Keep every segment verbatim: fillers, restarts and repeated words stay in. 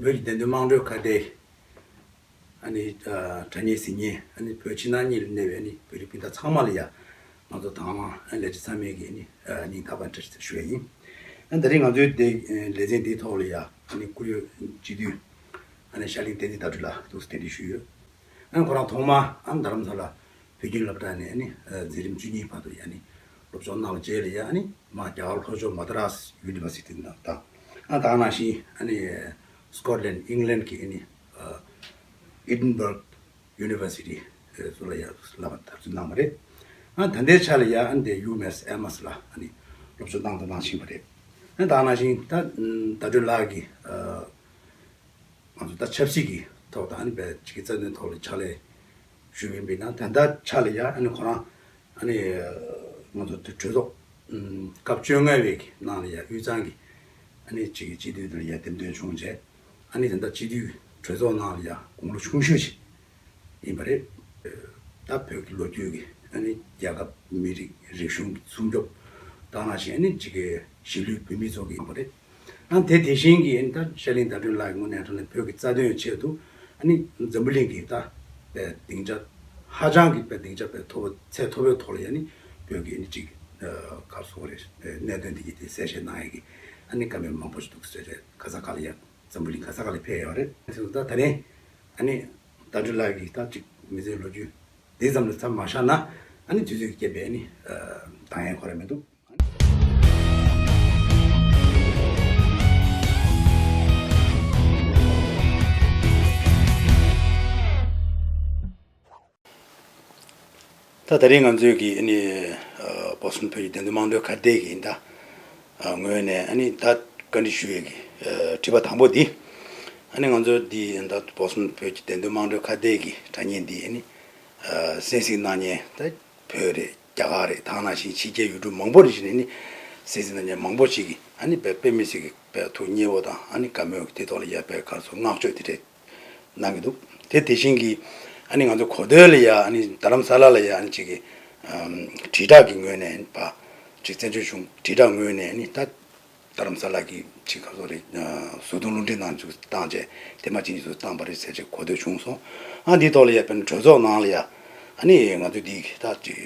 བོད་ཀྱི་བདེན་དོན་དམངས་ཁྲོད་ཁ་བརྡའི་ཨ་ནི་ཨ་དྲ་བརྙན་གཟིགས་མཁན་ཨ་ནི་བོད་ཕྱི་ནང་གཉིས་ལ་གནས་པའི་ཨ་ནི་བོད་རིགས་སྤུན་ཟླ་ཚང་མ་ལ་ཡ་ང་ཚོ་དང་བླངས་ཨ་ནི་ལས་བྱེད་ཚང་མས་ཀྱི་ཨ་ནི་ཨ་སྙིང་ཐག་པ་འདྲི་ཞུ་ཡ་ཡིན། ཨ་ནི་ད་རེས་ང་ཚོའི་དེ་ཨ་ལེ་ཚན་འདིའི་ཐོག་ལ་ཡ་ཨ་ནི་སྐུ་ཡོད་སྤྱི་འཐུས་ཨ་ནི་ཤར་གླིང་བསྟན་འཛིན་ཟླ་སྒྲོན་ལགས་ཐུགས་སུ་གདན་འདྲེན་ཞུས་ཡོད། ཨ་ནི་ཁོ་རང་ཐོག་མར་ཨ་ནི་རྡ་རམ་ས་ལ་བོད་ཁྱིམ་སློབ་གྲྭ་ནས་ཨ་ནི་ཨ་འཛིན་རིམ་བཅུ་གཉིས་བར་དུ་ཡ་ཨ་ནི་སློབ་སྦྱོང་གནང་བའི་རྗེས་ལ་ཡ་ཨ་ནི་མར་རྒྱ་གར་ལྷོ་ཕྱོགས་མ་ད་རཱས་ཡུ་ནི་ཝར་སི་ཊི་ནང་དང་ཨ་ད་ག་ནང་བཞིན་ཨ་ནི་སི་ཀོཊ་ལེན་ཨིང་ལན་གྱི་ཨ་ནི་ཨ་ཨི་ཌིན་བྷག་ཡུ་ནི་ཝར་སི་ཊི་སུ་ལ་ཡ་བསླབ་པ་དར་ཚུལ་གནང་བ་རེད། ཨ་ད་ལྟའི་ཆ་ལ་ཡ་ཨ་ནི་དེ་ཡུ་མེ་སི་ཨེ་མ་སི་ལ་ཨ་ནི་སློབ་སྦྱོང་གནང་དང་གནང་བཞིན་པ་རེད། ཨ་ད་ག་ནང་བཞིན་ད་ཟླ་སྒྲོན་ལགས་ཀྱིས་ཨ་ང་ཚོ་ད་ཆབ་སྲིད་ཀྱི་ཐོག་དང་ཨ་ནི་བའི་ཅིག་རྩ་དོན་ཐོག་ལ་ཕྱག་ལས་ཞུ་བ་ཡིན་པས་ན་ད་ལྟ་ཆ་ལ་ཡ་ཨ་ནི་ཁོ་རང་ཨ་ནི་ང་ཚོ་དེ་གྲོས་ཚོགས་སྐབས་བཅོ་ལྔ་བའི་གི་ནང་ལ་ཡ་དབུས་གཙང་གི་ཨ་ནི་ཅིག་སྤྱི་འཐུས་དེ་ལ་ཡ་འདེམས་ཐོན་བྱུང་རྗེས་ཨ་ནི་ད་ལྟ་སྤྱི་འཐུས་གྲོས་ཚོགས་ནང་ལ་ཡ་དགུང་ལོ་ཆུང་ཤོས་ཤིག་ཡིན་པ་རེད། ད་བོད་ཀྱི་ལོ་རྒྱུས་ཀྱི་ཨ་ནི་རྒྱལ་ཁབ་མི་རིགས་རིག་གཞུང་གི་སྲུང་སྐྱོབ་དང་ནང་བཞིན་ཨ་ནི་ཅིག་གི་གཞིས་ལུས་བོད་མི་ཚོ་གི་ཡིན་པ་རེད། ཨ་དེ་དེ་བཞིན་གྱི་ཨ་ནི་ད་ཤར་གླིང་ཟླ་སྒྲོན་ལགས་ཀྱི་ངོས་ནས་ཐོག་ནས་བོད་ཀྱི་རྩ་དོན་ཆེད་དུ་ཨ་ནི་འཛམ་བུ་གླིང་གི་ད་བའི་སྡིངས་ཆ་ཧ་ཅང་གི་བའི་སྡིངས་ཆ་བའི་མཐོ་པོ་ཚད་མཐོ་པོའི་ཐོག་ལ་ཡ་ཨ་ནི་བོད་ཀྱི་ཨ་ནི་ཅིག་ག་རེ་ཟེར་དགོས་རེད། གནད་དོན་འདི་གི་དེ་གསལ་བཤད་གནང་ཡ་གི་ཨ་ནི་བཀའ་མོལ་མང་པོ་ཞིག་འདུག་ཟེར་རེད། ག་ས་ག་ལ་ཡ་འཛམ་བུ་གླིང་ག་ས་ག་ལ་ཕེབས་ཡོད་རེད། དེ་ཚོ་ད་ད་རིང་ཨ་ནི་ཟླ་སྒྲོན་ལགས་ཀྱིས་ད་ཅིག་མི་ཚེའི་ལོ་རྒྱུས་འདི་ཙམ་ལ་མཚམས་མ་བཞག་ན་ཨ་ནི་དུས་ཚོད་ཀྱི་རྐྱེན་པས་ཨ་ནི་ཨ་འདང་ཡ་ཁོ་ར་མི་འདུག། ད་ད་རིང་ང་ཚོའི་གི་ཨ་ནི་ཨ་བོ་སི་ཊོན་བོད་ཀྱི་བདེན་དོན་དམངས་ཁྲོད་ཁ་བརྡའི་གི་ད་ཨ་ངོས་ནས་ཨ་ནི་ད་བཀའ་འདྲི་ཞུ་ཡས་ཀྱི་ཨ་དྲི་བ་དང་པོ་འདི་ཨ་ནི་ང་ཚོ་འདི་ད་བོ་སི་ཊོན་བོད་ཀྱི་བདེན་དོན་དམངས་ཁྲོད་ཁ་བརྡའི་གི་དྲ་བརྙན་འདི་ཨ་ནི་ཨ་གསན་གཟིགས་གནང་མཁན་ད་བོད་རེད། རྒྱ་གར་རེད། ད་ག་ནང་བཞིན་ཕྱི་རྒྱལ་ཡུལ་གྲུ་མང་པོ་རེ་བཞིན་ཨ་ནི་གསན་གཟིགས་གནང་མཁན་མང་པོ་ཞིག་གིས་ཨ་ནི་དཔེ་དཔེ་མི་སྲིད་ཀྱི་དཔེ་ཐུགས་མཉེས་པོ་དང་ཨ་ནི་བཀའ་མོལ་དེ་ཐོག་ལ་ཡ་དཔེ་ག་རེ་ཟེར་བསྔགས་བརྗོད་དེ་འདྲས་གནང་གི་འདུག། དེ་དེ་བཞིན་གྱི་ཨ་ནི་ང་ཚོ་གོ་ཐོས་ལ་ཡ་ཨ་ནི་རྡ་རམ་ས་ལ་ལ་ཡ་ཨ་ནི་ཅིག་གི་ཨམ་དྲིལ་བསྒྲགས་ཀྱི་ངོས་ནས་ཕ་ཅིག་བཙན་བྱོལ་གཞུང་དྲིལ་བསྒྲགས་ངོས་ནས་ཨ་ནི་ད་རྡ་རམ་ས་ལ་གི་ཅིག་ག་རེ་ཟེར་དགོས་རེད། ཨ་བཟོ་དོན་རླུང་འཕྲིན་ནང་བཙུགས་བཏང་རྗེས་དེ་མ་ཅིག་ཉིས་བཙུགས་བཏང་པ་རེད་ཟེར་ཅིག་གོ་ཐོས་བྱུང་སོང་། ཨ་འདིའི་ཐོག་ལ་ཡ་དཔེར་ན་གྲོས་ཚོགས་ནང་ལ་ཡ་ཨ་ནི་ང་ཚོ་འདི་གི་ད་ཅིག་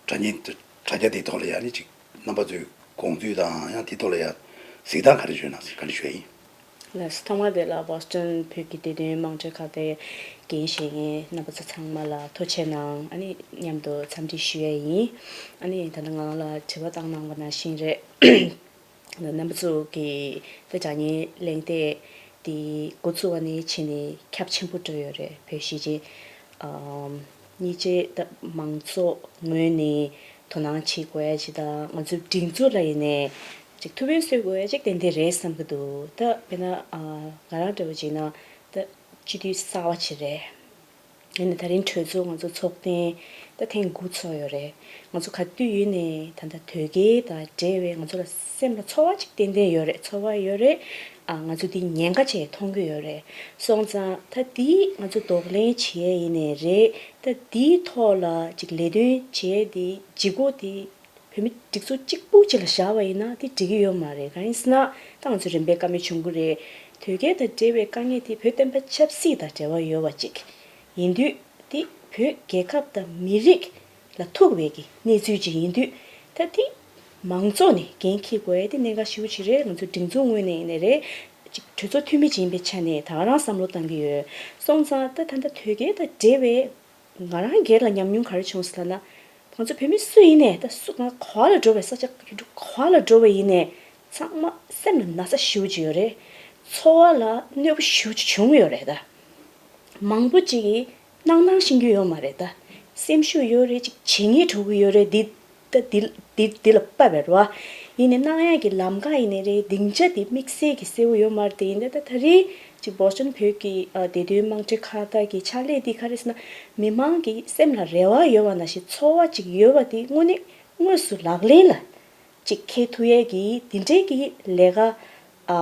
དྲ་བརྙན་དྲ་རྒྱ་འདིའི་ཐོག་ལ་ཡ་ཨ་ནི་ཅིག་རྣམ་པ་ཚོའི་དགོངས་ཚུལ་དང་ཡང་དེ་ཐོག་ལ་ཡ་གཟིགས་སྟངས་ག་རེ་ཡོད་ན་ཟེར་བཀའ་འདྲི་ཞུ་ཡ་ཡིན། ལགས་སོ། ཐོག་མ་དེ་ལ་བོ་སི་ཊོན་བོད་ཀྱི་བདེ་དོན་དམངས་ཁྲོད་ཁ་བརྡའི་འགན་བཞེས་མཁན་རྣམ་པ་ཚོ་ཚང་མ་ལ་ཐུགས་རྗེ་ཆེ་གནང་། ཨ་ནི་མཉམ་དུ་འཚམས་འདྲི་ཞུ་ཡ་ཡིན། ཨ་ནི་ད་ལྟ་ང་ལ་དྲི་བ་བཏང་གནང་བ་ནང་བཞིན་རེད། རྣམ་པ་ཚོ་གིས་ད་དྲ་བརྙན་གླེང་སྟེགས་འདི་འགོ་བཙུགས་པ་ནས་བྱས་ནས་ཁྱབ་ཆེན་པོ་འགྲོ་ཡོད་རེད། བོད་གཞིས་བྱེས་ཨམ་གཉིས་ཆའི་ད་མང་ཚོགས་ངོས་ནས་དོ་སྣང་བྱེད་དགོས་ཡ་ཅིག་དང་། ང་ཚོའི་སྒྲིག་འཛུགས་ལ་ཡིན་ནའི་ཅིག་ཐུགས་ཕན་གསོས་དགོས་ཡ་ཅིག་ཏན་ཏན་རེད་བསམ་གྱི་འདུག། ད་དཔེར་ན་ཨ་ང་རང་འདྲ་བོ་བྱས་ན་ད་སྤྱི་འཐུས་གསར་བ་ཅིག་རེད། ཡིན་ནའི་ད་རིང་གྲོས་ཚོགས་ང་ཚོ་ཚོགས་ཐེངས་ད་ཐེངས་དགུ་ཚོགས་ཡོད་རེད། ང་ཚོ་ག་དུས་ཡིན་ནའི་ད་ལྟ་དོལ་རྒྱལ་དང་འབྲེལ་བའི་ང་ཚོ་ལ་སེམས་ལ་ཚོར་བ་ཅིག་ཏན་ཏན་ཡོད་རེད། ཚོར་བ་ཡོད་རེད། ཨ་ང་ཚོ་འདི་ཉེན་ཁ་ཅིག་མཐོང་གི་ཡོད་རེད། སོང་ཙང་ད་འདི་ང་ཚོ་གདོང་ལེན་བྱེད་ཡས་ཡིན་ནའི་རེད། ད་འདིའི་ཐོག་ལ་ཅིག་ལས་དོན་བྱེད་ཡས་འདི་ལྗིད་ཁོག་འདི་བོད་མི་སྒྲིག་འཛུགས་གཅིག་པུ་གཅིག་ལ་བཞག་པ་ཡིན་ན་དེ་འགྲིག་གི་ཡོད་མ་རེད། གང་ཡིན་ཟེར་ན་ད་ང་ཚོ་རིམ་པས་བཀའ་མོལ་བྱུང་གི་རེད། དོལ་རྒྱལ་དང་འབྲེལ་བའི་དཀའ་ངལ་དེ་བོད་བསྟན་པ་ཆབ་སྲིད་དང་འབྲེལ་བ་ཡོད་པ་ཅིག་ཡིན་དུས་དེ་བོད་རྒྱལ་ཁབ་དང་མི་རིགས་ལ་ཐུག་པའི་གི་གནས་ཚུལ་ཅིག་ཡིན་དུས་ད་དེ་མང་ཚོགས་ནས་འགན་འཁྱེར་དགོས་ཡ་དེ་གནད་འགག་ཞེ་པོ་ཅིག་རེད། ང་ཚོ་སྒྲིག་འཛུགས་ངོས་ནས་ཡིན་ནའི་རེད། ཅིག་གྲོས་ཚོགས་འཐུས་མི་ཅིག་ཡིན་པའི་ཆ་ནས་ད་ག་རང་བསམ་བློ་བཏང་གི་ཡོད། སོང་ཙང་ད་ད་ལྟ་དོལ་རྒྱལ་དང་འབྲེལ་བའི་ང་རང་སྒེར་ལ་ཉམས་མྱོང་ག་རེ་བྱུང་ཟེར་ལབ་ན། ང་ཚོ་བོད་མི་སུ་ཡིན་ནའི་ད་སུ་ང་ག་བ་ལ་འགྲོ་བའི་ས་ཆ་ག་བ་ལ་འགྲོ་བ་ཡིན་ནའི་ཚང་མ་སེམས་ལ་ན་ཚ་ཞེ་པོ་ཅིག་ཡོད་རེད། ཚོར་བ་ལ་གནོད་པ་ཞེ་པོ་ཅིག་བྱུང་ཡོད་རེད། ད་མང་པོ་ཅིག་གིས་སྣང་སྣང་ཤེས་ཀྱི་ཡོད་མ་རེད། ད་སེམས་ཤུགས་ཡོད་རེད། ཅིག་བྱེད་སྙིང་འདོད་ཀྱི་ཡོད་རེད། འདི་ད་འདི་འདི་འདི་ལ་དཔག་པའི་རེད་བ། ཡིན་ནའི་གནང་ཡག་གི་ལམ་ཁ་ཡིན་ནའི་རེད། སྡིངས་ཆ་དེ་དམིགས་བསལ་གྱི་གསལ་པོ་ཡོད་མ་རེད། དེ་ཡིན་ད་ད་ད་རེས་ཅིག་བོ་སི་ཊོན་བོད་ཀྱི་ཨ་བདེ་དོན་དམངས་ཁྲོད་ཁ་བརྡ་གི་ཕྱག་ལས་འདི་ག་རེ་ཟེར་ན། མི་མང་གི་སེམས་ལ་རེ་བ་ཡོད་པ་ནང་བཞིན་ཚོར་བ་ཅིག་ཡོད་པ་དེ་དངོས་གནས་དངོས་སུ་ལག་ལེན་ལ་ཅིག་འཁྱེར་ཐུབ་ཡས་ཀྱི་དེ་འདྲའི་གི་ལས་ཀ་ཨ་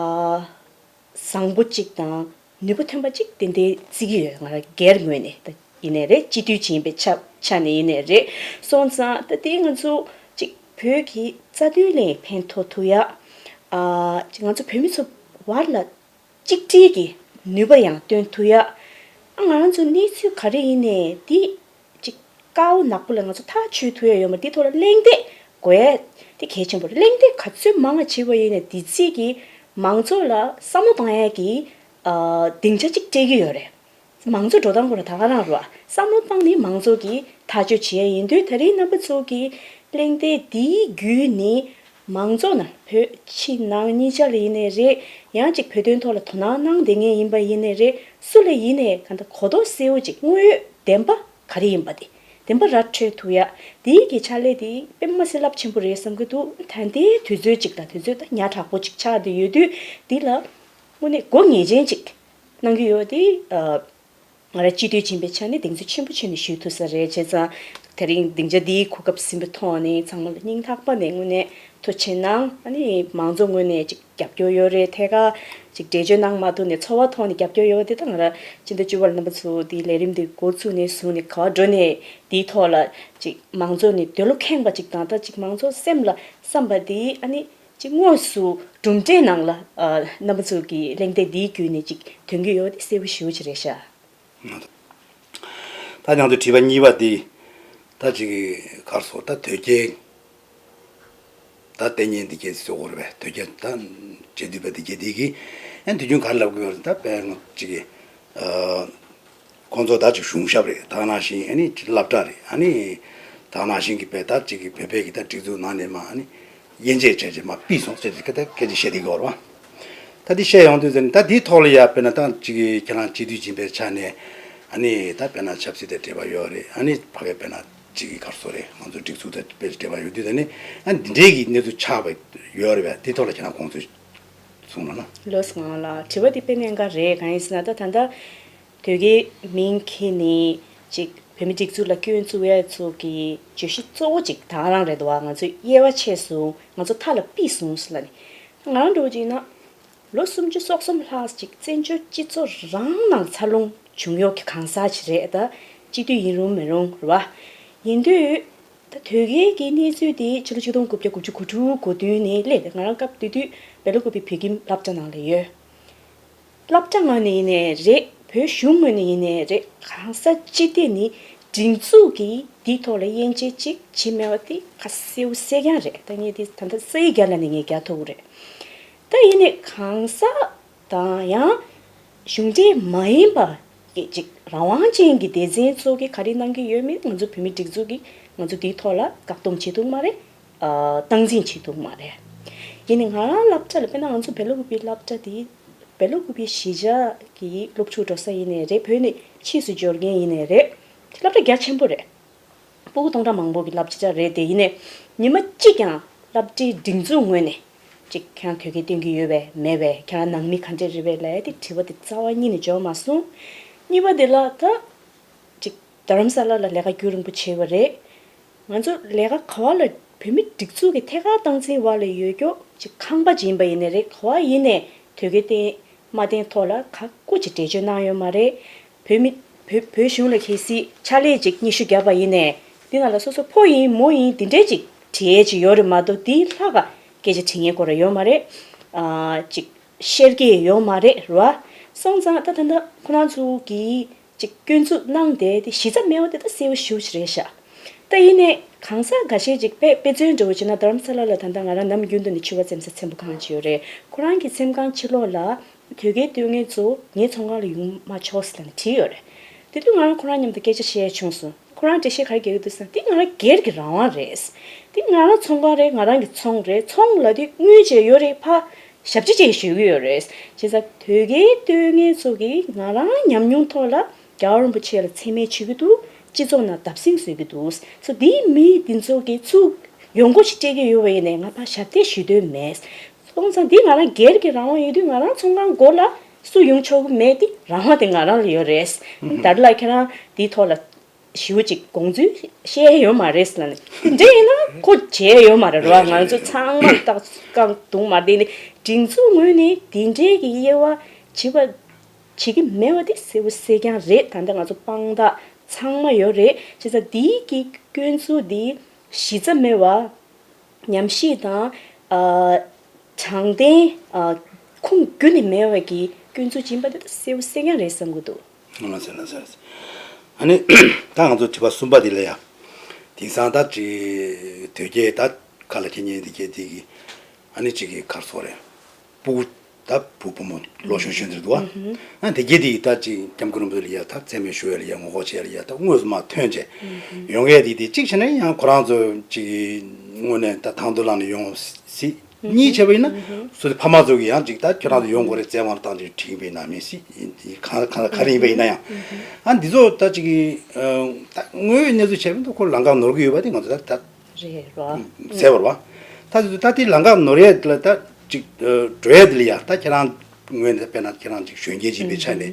བཟང་པོ་ཅིག་དང་ནུས་པ་ཐོན་པ་ཅིག་ཏན་ཏན་བརྩི་གི་ཡོད། ང་རང་སྒེར་ངོས་ནས་ད་ཡིན་ནའི་རེད། སྤྱི་འཐུས་ཅིག་ཡིན་པའི་ཆ་ཆ་ནས་ཡིན་ནའི་རེད། སོང་ཙང་ད་དེ་ང་ཚོ་ཅིག་བོད་ཀྱི་རྩ་དོན་ལ་ཕན་ཐོགས་ཐུབ་ཡ། ཨ་ཅིག་ང་ཚོ་བོད་མི་ཚོ་བར་ལ་ གཅིག་སྒྲིལ་གྱི་ནུས་པ་ཡང་སྟོན་ཐུབ་ཡ། ཨ་ང་རང་ཚོ་གནས་ཚུལ་ག་རེ་ཡིན་ནའི་འདི་ཅིག་ཀའོ་ནག་པོ་ལ་ང་ཚོ་ཐག་ཆོད་ཐུབ་ཡ་ཡོད་མ་རེད། འདི་ཐོག་ལ་གླེང་སྟེགས་དགོས་ཡ་དེ་གལ་ཆེན་པོ་རེད། གླེང་སྟེགས་ག་ཚོད་མང་བ་བྱེད་པ་ཡིན་ནའི་དེ་ཚིག་གིས་མང་ཚོགས་ལ་བསམ་བློ་བཏང་ཡ་གི་ཨ་སྡིངས་ཆ་གཅིག་སྤྲད་ཀྱི་ཡོད་རེད། མང་གཙོ་འགྲོ་སྟངས་སྐོར་ལ་ད་ག་རང་རེད་བ། བསམ་བློ་བཏང་ནས་མང་གཙོ་གིས་ཐག་གཅོད་བྱེད་ཡ་ཡིན་དུས། ད་རིང་རྣམ་པ་ཚོ་གིས་གླེང་སྟེགས་འདིའི་བརྒྱུད་ནས་མང་གཙོ་ནང་བོད་ཕྱི་ནང་གཉིས་ཆ་ལ་ཡིན་ནའི་རེད། ཡང་ཅིག་བོད་དོན་ཐོག་ལ་དོ་སྣང་གནང་བསྡད་མཁན་ཡིན་པ་ཡིན་ནའི་རེད། སུ་ལ་ཡིན་ནའི་གང་ལྟར་གོ་རྟོགས་གསལ་བོ་ཅིག་དངོས་ཡོད་བདེན་པ་ག་རེ་ཡིན་པ་དེ་བདེན་པ་ར་འཕྲོད་ཐུབ་ཡ་དེའི་གི་ཕྱག་ལས་དེ་དཔེ་མ་སྲིད་རླབས་ཆེན་པོ་རེད་བསམ་གྱི་འདུག་ད་ལྟའི་དུས་ཚོད་ཅིག་དང་དུས་ཚོད་ད་ཉག་ཕྲ་པོ་ཅིག་ཆགས་བསྡད་ཡོད་དུས་འདི་ལ་དངོས་གནས་དགོས་ངེས་ཅན་ཅིག་གནང་གི་ཡོད་དེ། ང་རང་སྤྱི་འཐུས་ཡིན་པའི་ཆ་ནས་གདེང་ཚོད་ཆེན་པོ་བྱས་ནས་ཞུ་ཐུབ་ས་རེད། བྱས་ཙང་དེ་རིང་སྡིངས་ཆ་འདིའི་གོ་སྐབས་ཟིན་པའི་ཐོག་ནས་ཚང་མ་ལ་སྙིང་ཐག་པ་ནས་དངོས་གནས་ཐུགས་རྗེ་གནང་། ཨ་ནི་མང་ཚོགས་ངོས་ནས་ཅིག་རྒྱབ་སྐྱོར་ཡོད་རེད། ཐད་ཀར་ཅིག་འགྲེལ་བརྗོད་གནང་མ་ཐུབ་ནས་ཚོར་བ་ཐོག་ནས་རྒྱབ་སྐྱོར་ཡོད་པ་དེ་དག་ང་རང་སྤྱི་ཟླ་བཅུ་པ་ལ་རྣམ་པ་ཚོ་འདིའི་ལས་རིམ་འདི་འགོ་བཙུགས་ནས་བཟུང་ནས་ག་པར་འགྲོ་ནས་འདིའི་ཐོག་ལ་ཅིག་མང་ཚོགས་ནས་འདོད་བློ་ཁེངས་པ་ཅིག་དང་། ད་ཅིག་མང་ཚོགས་སེམས་ལ་བསམ་པ་འདི་ཨ་ནི། ཅིག་དངོས་སུ་གྲུབ་འབྲས་ནང་ལ་ཨ་རྣམ་པ་ཚོ་གི་གླེང་སྟེགས་འདིའི་བརྒྱུད་ནས་ཅིག་ཐོན་གྱི་ཡོད་དེ་གསལ་པོ་ཞེ་པོ་ཅིག་རེད་ཤག་ད་ཡང་དུ་དྲི་བ་གཉིས་པ་འདི་ད་ཅིག་གར་སོང་ད་དོལ་རྒྱལ་ད་ལྟེ་གནས་འདི་གས་སུ་གོ་རེད་པས། དོལ་རྒྱལ་ད་རྗེ་བདུད་པ་འདི་གས་འདི་གིས་ཡང་དུས་རྒྱུན་ག་རེ་ལབ་དགོས་ཡོད་རེད། ད་དཔེར་ན་ཅིག་གི་ཨ། ཁོང་ཚོ་ད་ཅིག་གཞུང་ཞབས་རེད། ད་ནང་བཞིན་ཨ་ནི་ཅིག་སློབ་གྲྭ་རེད། ཨ་ནི་ད་ནང་བཞིན་གྱི་བོད་ད་ཅིག་གི་བོད་པའི་གི་ད་སྒྲིག་འཛུགས་ནང་ནས་མ་ཨ་ནི་དབྱེ་འབྱེད་བྱས་རྗེས་མ་ཕུད་སོང་ཟེར་ཏེ་སྐད་ཆ་བཤད་དེ་གོ་ར་བ། ད་འདི་བཤད་ཡོང་དུས་ཟེར་ན་ད་འདིའི་ཐོག་ལ་ཡ་དཔེར་ན་ད་ཅིག་གི་ཁྱེད་རང་སྤྱི་འཐུས་ཡིན་པའི་ཆ་ནས་ཨ་ནི་ད་དཔེར་ན་ཆབ་སྲིད་དང་འབྲེལ་བ་ཡོད་རེད། ཨ་ནི་ཕ་གི་དཔེར་ན་ཅིག་གི་གར་སོང་རེད། ང་ཚོ་སྒྲིག་འཛུགས་དང་དཔེ་འབྲེལ་བ་ཡོད་དུས་ད་ནི་ཨ་ནི་འདི་འདྲའི་གི་གནས་ཚུལ་ཆགས་པ་ཡོད་རེད་པས། འདིའི་ཐོག་ལ་ཁྱེད་རང་དགོངས་ཚུལ་གསུངས་རོགས་གནང་། ལགས་སོ། ང་ལ་དྲི་བ་འདི་དཔེ་གནད་འགག་རེད། གང་ཡིན་ཟེར་ན་ད་ད་ལྟ་དོལ་རྒྱལ་མིང་འཁྱེར་ནས་ཅིག་བོད་མི་སྒྲིག་འཛུགས་ལ་སྐྱོན་བཙུགས་ཡ་ཚོ་གི་བརྗོད་གཞི་གཙོ་བོ་ཅིག་ད་ག་རང་རེད་འདུག་བ། ང་ཚོས་དབྱེ་བ་ཕྱེ་སོང་། ང་ཚོ་མཐའ་ལ་ཕུད་སོང་ཟེར་ལབ་ནས། ང་རང་འདྲ་བོ་ཅིག་ཡིན་ན་ལོ་སུམ་ཅུ་སོ་གསུམ་ལྷག་ཅིག་བཙན་བྱོལ་སྤྱི་ཚོགས་རང་ནང་འཚར་ལོངས་བྱུང་ཡོད་ཀྱི་གང་ཟག་ཅིག་རེད། ད་སྤྱི་འཐུས་ཡིན་རུང་མིན་རུང་རེད་བ། ཡིན་དུས་ད་དོལ་རྒྱལ་གྱི་གནས་ཚུལ་དེ་ཕྱི་ལོ་ཆིག་སྟོང་དགུ་བརྒྱ་དགུ་བཅུ་གོ་དྲུག་གོ་བདུན་ནས་སླེབས། ང་རང་སྐབས་དེ་དུས་སྦེལ་ཀོབ་བོད་ཁྱིམ་སློབ་གྲྭ་ནང་ལ་ཡོད། སློབ་གྲྭ་ངོས་ནས་ཡིན་ནའི་རེད། བོད་གཞུང་ངོས་ནས་ཡིན་ནའི་རེད། གང་ཟག་སྤྱི་བདེ་ནི་སྒྲིག་འཛུགས་ཀྱིས་འདིའི་ཐོག་ལ་དབྱེ་འབྱེད་ཅིག་བྱེད་མེད་པ་དེ་ཁ་གསལ་པོ་གསལ་རྐྱང་རེད། ད་ངས་དེ་ད་ལྟ་སའི་རྒྱ་ལ་ནས་ངས་རྒྱག་ཐུབ་ཀྱི་རེད། ད་ཡིན་ནའི་གང་ཟག་དང་ཡང་གཞུང་འབྲེལ་མ་ཡིན་པ་གི་ཅིག་རང་དབང་ཅན་གྱི་སྡེ་ཚན་ཚོ་གིས་ག་རེ་གནང་གི་ཡོད་མེད་ང་ཚོ་བོད་མི་སྒྲིག་འཛུགས་ཀྱིས་ང་ཚོ་འདིའི་ཐོག་ལ་བཀག་སྡོམ་བྱེད་ཐུབ་མ་རེད། ཨ་སྟངས་འཛིན་བྱེད་ཐུབ་མ་རེད། ཡིན་ནའི་ང་རང་སློབ་གྲྭ་ལ་དཔེར་ན་ང་ཚོ་སྦེལ་ཀོབ་བོད་ཁྱིམ་སློབ་གྲྭ་དེ་སྦེལ་ཀོབ་བོད་ཁྱིམ་གཞིས་ཆགས་ཀྱི་སློབ་ཕྲུག་འགྲོ་ས་ཡིན་ནའི་རེད། བོད་ནས་ཕྱིས་སུ་འབྱོར་མཁན་ཡིན་ནའི་རེད། སློབ་གྲྭ་རྒྱ་ཆེན་པོ་རེད། སྤུ་གུ་སྟོང་ཕྲག་མང་པོ་གི་སློབ་གྲྭ་རེད་དེ། ཡིན་ནའི་ཉི་མ་གཅིག་ཀྱང་སློབ་གྲྭའི་སྒྲིག་འཛུགས་ངོས་ནས་ཅིག་ཁྱེད་རང་དོལ་རྒྱལ་སྟོན་གྱི་ཡོད་པས་མེད་པས། ཁྱེད་རང་ནང་མི་ག་འདྲས་རེད་པས་ལབ་ཡ་དེ་དྲི་བ་དེ་རྩ་བ་ཉིད་ནས་འབྱོར་མ་སོང་། གཉིས་པ་དེ་ལ་ད་ཅིག་རྡ་རམ་ས་ལ་ལ་ལས་ཀ་རྒྱུན་རིང་པོ་བྱས་པ་རེད། ང་ཚོ་ལས་ཀ་ག་བ་ལ་བོད་མི་སྒྲིག་འཛུགས་ཀྱི་ཐད་ཀར་སྟངས་འཛིན་འོག་ལ་ཡོད་ཀྱོག་ཅིག་ཁང་པ་ཅིག་ཡིན་པ་ཡིན་ནའི་རེད། ག་བ་ཡིན་ནའི་དོལ་རྒྱལ་བསྟེན་མ་བསྟེན་ཐོག་ལ་ག་སྐུ་ཅིག་འགྲེལ་བརྗོད་གནང་ཡོད་མ་རེད། བོད་མི་བོད་བོད་གཞུང་ལ་གལ་སྲིད་ཕྱག་ལས་ཅིག་སྙན་ཞུ་བརྒྱབ་པ་ཡིན་ནའི་འདི་ནང་ལ་སོ་སོ་ཕོ་ཡིན་མོ་ཡིན་འདི་འདྲའི་ཅིག་བྲིས་ཡས་ཅིག་ཡོད་རེད་མ་གཏོགས་འདིའི་ལྷག་ག་སྐད་ཆ་དྲི་མཁན་སྐོར་ཡོད་མ་རེད། ཨ་ཅིག་བཤད་ཀྱི་ཡོད་མ་རེད་ར། སོང་ཙང་ད་ད་ལྟ་ཁོ་རང་ཚོ་གིས་ཅིག་སྐྱོན་འཛུགས་གནང་བསྡད་དེ་གཞི་རྩ་མེད་པ་དེ་ད་གསལ་པོ་ཞེ་པོ་ཅིག་རེད་ཤག་ད་ཡིན་ནའི་གང་ཟག་འགའ་ཤས་ཅིག་དཔེ་དཔེ་མཚོན་འདྲ་བོ་བྱས་ན་རྡ་རམ་ས་ལ་ལ་ད་ལྟ་ང་རང་ནམ་རྒྱུན་དུ་ནས་ཕྱུ་པ་འཚེམ་ས་འཚེམ་པ་གང་ཅིག་ཡོད་རེད། ཁོ་རང་གི་འཚེམ་ཁང་ཕྱི་ལོགས་ལ་དོལ་རྒྱལ་སྟོན་མཁན་ཚོ་ངའི་ཚོང་ཁང་ལ་ཡོང་མ་ཆོག་ཟེར་ནས་བྲིས་ཡོད་རེད། དེ་དུས་ང་རང་ཁོ་རང་མཉམ་དུ་སྐད་ཆ་བཤད་བྱུང་སོང་། ཁོ་རང་འགྲེལ་བཤད་ག་རེ་རྒྱག་གི་འདུག་ཟེར་ན་འདི་ང་རང་སྒེར་གྱི་རང་དབང་རེད། འདི་ང་རང་ཚོང་ཁང་རེད། ང་རང་གི་ཚོང་རེད། ཚོང་ལབ་དུས་དངུལ་བྱས་ཡོད་རེད། ཕ་ཞབས་ཕྱི་བྱས་ཞུ་གི་ཡོད་རེད། བྱས་ཙང་དོལ་རྒྱལ་སྟོན་མཁན་ཚོ་གིས་ང་རང་ཉམས་མྱོང་ཐོག་ལ་རྒྱལ་བ་རིན་པོ་ཆེ་ལ་མཚན་སྨད་བྱེད་ཀྱི་འདུག་སྤྱི་ཚོགས་ནང་བརྡབ་གསིག་བཟོ་གི་འདུག་སོ་འདིའི་མི་འདི་ཚོ་གིས་ཚུར་ཡོང་སྒོ་ཞིག་སྤྲད་ཀྱི་ཡོད་པ་ཡིན་ནའི་ང་ཕར་ཞབས་འདེགས་ཞུ་འདོད་མེད། སོང་ཙང་འདི་ང་རང་སྒེར་གྱི་རང་དབང་ཡོད་དུས་ང་རང་ཚོང་ཁང་སྒོ་ལ་སུ་ཡོང་ཆོག་གི་མེད། དེ་རང་དབང་དེ་ང་རང་ལ་ཡོད་རེད། ད་ལྟ་ཁྱེད་རང་འདིའི་ཐོག་ལ་ཞེ་པོ་ཅིག་དགོངས་ཚུལ་བཤད་ཡོད་མ་རེད་ཟེར་ལབ་ནས་དེ་འདྲ་ཡིན་ན་ཁོ་བྱས་ཡོད་མ་རེད་ར། ང་ཚོ་ཚང་མ་ཏག་ཏག་འདུག་མ་རེད། དེ་ནི་སྒྲིག་འཛུགས་ངོས་ནས་དེ་འདྲའི་གི་དབྱེ་བ་བྱེད་པ་བྱེད་ཀྱི་མེད་པ་དེ་གསལ་པོ་གསལ་རྐྱང་རེད། ད་ལྟ་ང་ཚོ་དཔང་རྟགས་ཚང་མ་ཡོད་རེད། བྱས་ཙང་འདིའི་གི་སྐྱོན་འཛུགས་འདི་གཞི་རྩ་མེད་པ། ཉམས་ཞིབ་དང་། ཨ། དྲང་བདེན། ཨ། ཁུངས་རྒྱུ་ནས་མེད་པའི་གི་ སྐྱོན་འཛུགས་སྦྱིན་པ་དེ་ད་གསལ་པོ་གསལ་རྐྱང་རེད་བསམ་གྱི་འདུག་ལ་ཟེར་ལ་ཟེར། ཨ་ནི་ད་ང་ཚོ་དྲི་བ་གསུམ་པ་དེ་ལ་ཡ། དེང་སང་ད་ཅིག་དོལ་རྒྱལ་ད་ཁ་ལ་འཁྱེར་མཁན་དེ་གྱད་དེ་གི། ཨ་ནི་ཅིག་གི་གར་སོགས་རེད། སྤུ་གུ་ད་བུ་བུ་མོ་ལོ་གཞོན་གཞོན་དེ་འདུག་བ། ཨ་དེ་གྱད་དེ་ད་ཅིག་སྐྱབས་མགོན་རིན་པོ་ཆེ་ལ་ཡ་ད་མཚན་སྨད་ཞུ་ཡ་ལ་ཡ་ངོ་ལྐོག་བྱེད་ཡ་ལ་ཡ་ད་དངོས་སུ་མར་ཐོན་བྱས། ཡོང་མཁན་དེ་དེ་གཅིག་བྱས་ན་ཡང་ཁོ་རང་ཚོ་ཅིག་དངོས་གནས་ད་དང་དུ་བླངས་ནས་ཡོང་སྲིད། གཉིས་བྱས་པ་ཡིན་ན། སོ་སོའི་ཕ་མ་ཚོ་གིས་ཡང་ཅིག་ད་ཁྱོད་རང་ཚོ་ཡོང་དགོས་རེད་བཙན་དབང་བཏང་ཅིག་ཁྲིད་ཡིན་པ་ཡིན་ན་མིན་སྲིད། གང་གང་ག་རེ་ཡིན་པ་ཡིན་ན་ཡང་། ཨ་འདི་ཚོ་ད་ཅིག་གི་ད་དངོས་ཡོད་གནས་ཚུལ་བྱས་པ་ཡིན་ན་ཁོ་ལམ་ཁ་ནོར་གི་ཡོད་པ་དེ་ང་ཚོ་ད་ད་རེད་རོ། གསལ་པོ་རེད་བ། ད་དེ་ད་དེ་ལམ་ཁ་ནོར་ཡས་ལ་ད་ཅིག་འགྲོ་ཡས་དེ་ལ་ཡ་ད་ཁྱེད་རང་ངོས་ནས་དཔེར་ན་ཁྱེད་རང་ཅིག་གཞོན་སྐྱེས་ཅིག་ཡིན་པའི་ཆ་ནས་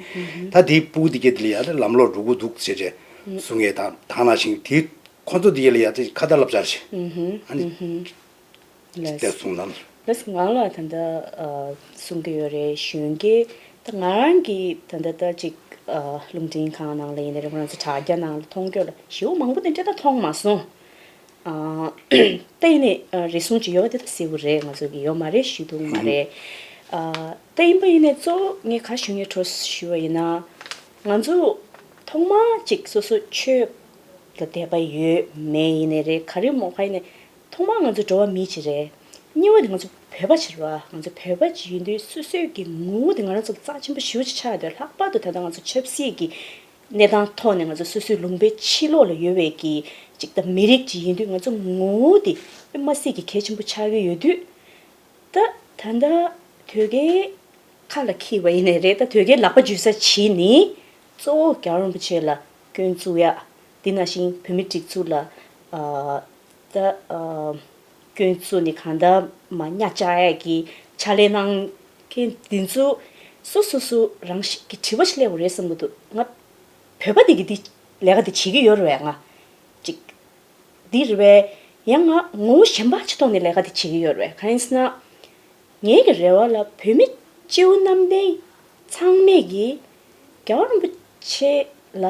ད་དེའི་སྤུ་གུ་དེ་གྱད་དེ་ལ་ཡ་ད་ལམ་ལོག་འགྲོ་གི་འདུག་ཟེར་བྱས་གསུང་ངས་ད་ད་ནང་བཞིན་དེ་ཁོ་ཚོ་དེ་གྱད་ལ་ཡ་ད་ཁ་ཏ་ལབ་བྱ་ཞིག་ཨ་ནི། ལགས། དེ་གསུངས་ན། ལགས་ང་ལ་ད་ལྟ་ཨ་གསུང་གི་ཡོད་རེད། གཞོན་སྐྱེས་ད་ང་རང་གིས་ད་ལྟ་ད་ཅིག་ཨ་རླུང་འཕྲིན་ཁང་ནང་ལ་ཡིན་ནའི་རེད། ཁོ་རང་ཚོ་དྲ་རྒྱ་ནང་ལ་མཐོང་རྒྱུ་ལ་ཞེ་པོ་མང་པོ་དེ་འདྲ་ད་མཐོང་མ་སོང་། ཨ་ད་ཡིན་ནའི་ཨ་རེ་ཟུང་ཅིག་ཡོད་པ་དེ་ད་གསལ་པོ་རེད། ང་ཚོ་གི་ཡོད་མ་རེད་ཞུ་ཐུབ་མ་རེད། ཨ་ད་ཡིན་པ་ཡིན་ནའི་གཙོ་བོ་ངས་ག་ཞུ་ངེས་འཕྲོ་ཞུ་བ་ཡིན་ན། ང་ཚོ་ཐོག་མ་ཅིག་སོ་སོ་ཆོས་ལ་དད་པ་ཡོད་མེད་ཡིན་ནའི་རེད། ག་རེ་མོ་ག་ཡིན་ནའི། ཐོག་མར་ང་ཚོ་འགྲོ་བ་མི་ཅིག་རེད། གཉིས་པ་དེ་ང་ཚོ་བོད་པ་ཅིག་རེད་བ། ང་ཚོ་བོད་པ་ཅིག་ཡིན་དུས་སོ་སོའི་གི་ངོ་བོ་དེ་ང་རང་ཚོ་ལ་རྩ་ཆེན་པོ་ཞེ་པོ་ཅིག་ཆགས་ཡོད་དུས། ལྷག་པར་དུ་ད་ལྟ་ང་ཚོ་ཆབ་སྲིད་ཀྱི་གནས་སྟངས་ཐོག་ནས་ང་ཚོ་སོ་སོའི་ལུང་པའི་ཕྱི་ལོགས་ལ་ཡོད་པའི་གི་ཅིག་ད་མི་རིགས་ཅིག་ཡིན་དུས་ང་ཚོ་ངོ་བོ་དེ་དཔེ་མ་སྲིད་ཀྱི་གལ་ཆེན་པོ་ཆགས་ཀྱི་ཡོད་དུས། ད་ད་ལྟ་དོལ་རྒྱལ་ཁ་ལ་འཁྱེར་བ་ཡིན་ནའི་རེད། ད་དོལ་རྒྱལ་ལག་པ་འཇུ་ས་བྱས་ནི་གཙོ་བོ་རྒྱལ་བ་རིན་པོ་ཆེ་ལ་སྐྱོན་བཙུགས་ཡ། དེ་ནང་བཞིན་བོད་མི་སྒྲིག་འཛུགས་ལ་ཨ་ད་ཨ་སྐྱོན་བཙུགས་ནི་གང་ལྟར་མ་གཉའ་བཅག་ཡ་གི་ཕྱག་ལས་གནང་མཁན་འདི་ཚོ་སོ་སོ་སོ་རང་བཞིན་གྱི་དྲི་བ་ཞིག་སླེབས་པ་རེད་བསམ་གྱི་འདུག་ང་བོད་པ་དེ་གི་འདི་ལས་ཀ་འདི་བྱེད་ཀྱི་ཡོད་རེད་བས། ང་ཅིག་འདི་རེད་བས། ཡང་ང་ངོ་བོ་གཞན་པ་ཅིག་ཐོག་ནས་ལས་ཀ་དེ་བྱེད་ཀྱི་ཡོད་རེད་བས། གང་ཡིན་ཟེར་ན། ངའི་གི་རེ་བ་ལ་བོད་མི་སྤྱི་བོ་གནམ་བསྟན་ཚང་མས་ཀྱི་རྒྱལ་བ་རིན་པོ་ཆེ་ལ་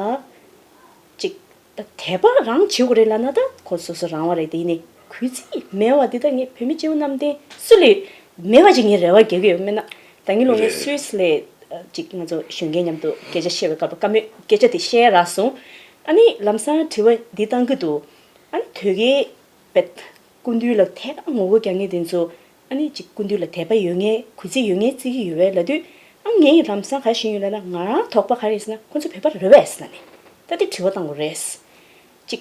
ཅིག་ད་དད་པ་རང་བྱེད་དགོས་རེད་ལབ་ན། ད་ཁོ་སོ་སོ་རང་དབང་རེད། དེ་ཡིན་ནའི་གུས་བརྩི་མེད་པ་འདི་ད་ངས་བོད་མི་སྤྱི་བོ་གནམ་བསྟན་སུ་ལས་མེད་པ་ཅིག་ངས་རེ་བ་རྒྱག་གི་ཡོད། མེད་ན་ད་ངས་ལོ་ངས་རེད། སུད་སི་ལ་ཅིག་ང་ཚོ་གཞོན་སྐྱེས་མཉམ་དུ་སྐད་ཆ་བཤད་པའི་སྐབས་ལ་བཀའ་མོལ་སྐད་ཆ་དེ་བཤད་རག་སོང་། ཨ་ནི་ལམ་སང་དྲི་བ་འདི་བཏང་གི་འདུག་ཨ་ནི་དོལ་རྒྱལ་བས་སྐུ་མདུན་ལ་ཐད་ཀར་ངོ་རྒོལ་རྒྱག་མཁན་དེ་ཚོ་ཨ་ནི་ཅིག་སྐུ་མདུན་ལ་དད་པ་ཡོད་མཁན་གུས་བརྩི་ཡོད་མཁན་བརྩི་གི་ཡོད་པས་ལབ་དུས། ཨ་ངས་ལམ་སང་ག་ཞུས་ཡོད་ལབ་ན། ང་རང་དོགས་པ་ག་རེ་ཟེར་ན་ཁོ་ཚོ་བོད་པ་རེད་པས་ཟེར་ལབ་ནས་ད་དེ་དྲི་བ་བཏང་དགོས་རེད། ཅིག་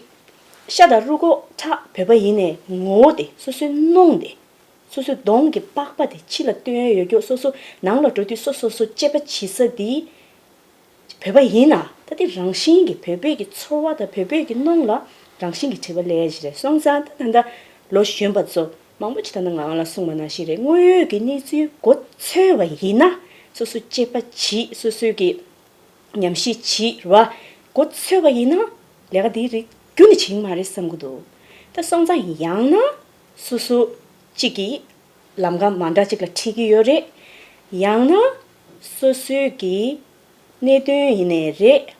ཤ་དང་རུས་ཁོག་ཁྲག་བོད་པ་ཡིན་ནའི་ངོ་བོ་དེ་སོ་སོའི་གནོང་དེ། སོ་སོའི་གདོང་གི་པགས་པ་དེ་ཕྱི་ལ་སྟོན་ཡ་ཡོད་རྒྱུ། སོ་སོ་ནང་ལ་འགྲོ་དུས་སོ་སོ་སོ་གཅེས་པ་བྱེད་ས་དེ་བོད་པ་ཡིན་ན་ད་དེ་རང་བཞིན་གྱི་བོད་པའི་གི་ཚོར་བ་དང་བོད་པའི་གི་གནོང་ལ་རང་བཞིན་གྱི་དྲི་བ་སླེབས་ཡ་ཞིག་རེད། སོང་ཙང་ད་ད་ལྟ་ལོ་གཞོན་པ་ཚོ་མང་པོ་ཅིག་ད་ནང་ང་ལ་གསུངས་པ་ནང་བཞིན་རེད། དངོས་ཡོད་ཀྱི་གནས་ཚུལ་མགོ་འཚོས་པ་ཡིན་ན་སོ་སོ་གཅེས་པ་བྱེད། སོ་སོའི་གི་ཉམས་ཞིབ་བྱེད་རེད་བ། མགོ་ཚོས་པ་ཡིན་ན་ལས་ཀ་འདིའི་རིགས་རྒྱུན་ནས་བྱེད་ཀྱི་མ་རེད་བསམ་གྱི་འདུག་ད་སོང་ཙང་ཡང་ན་སོ་སོ་གཅིག་གིས་ལམ་ཁ་མ་འདྲ་གཅིག་ལ་ཁྲིད་ཀྱི་ཡོད་རེད། ཡང་ན་སོ་སོའི་གི་གནད་དོན་ཡིན་ནའི་རེད།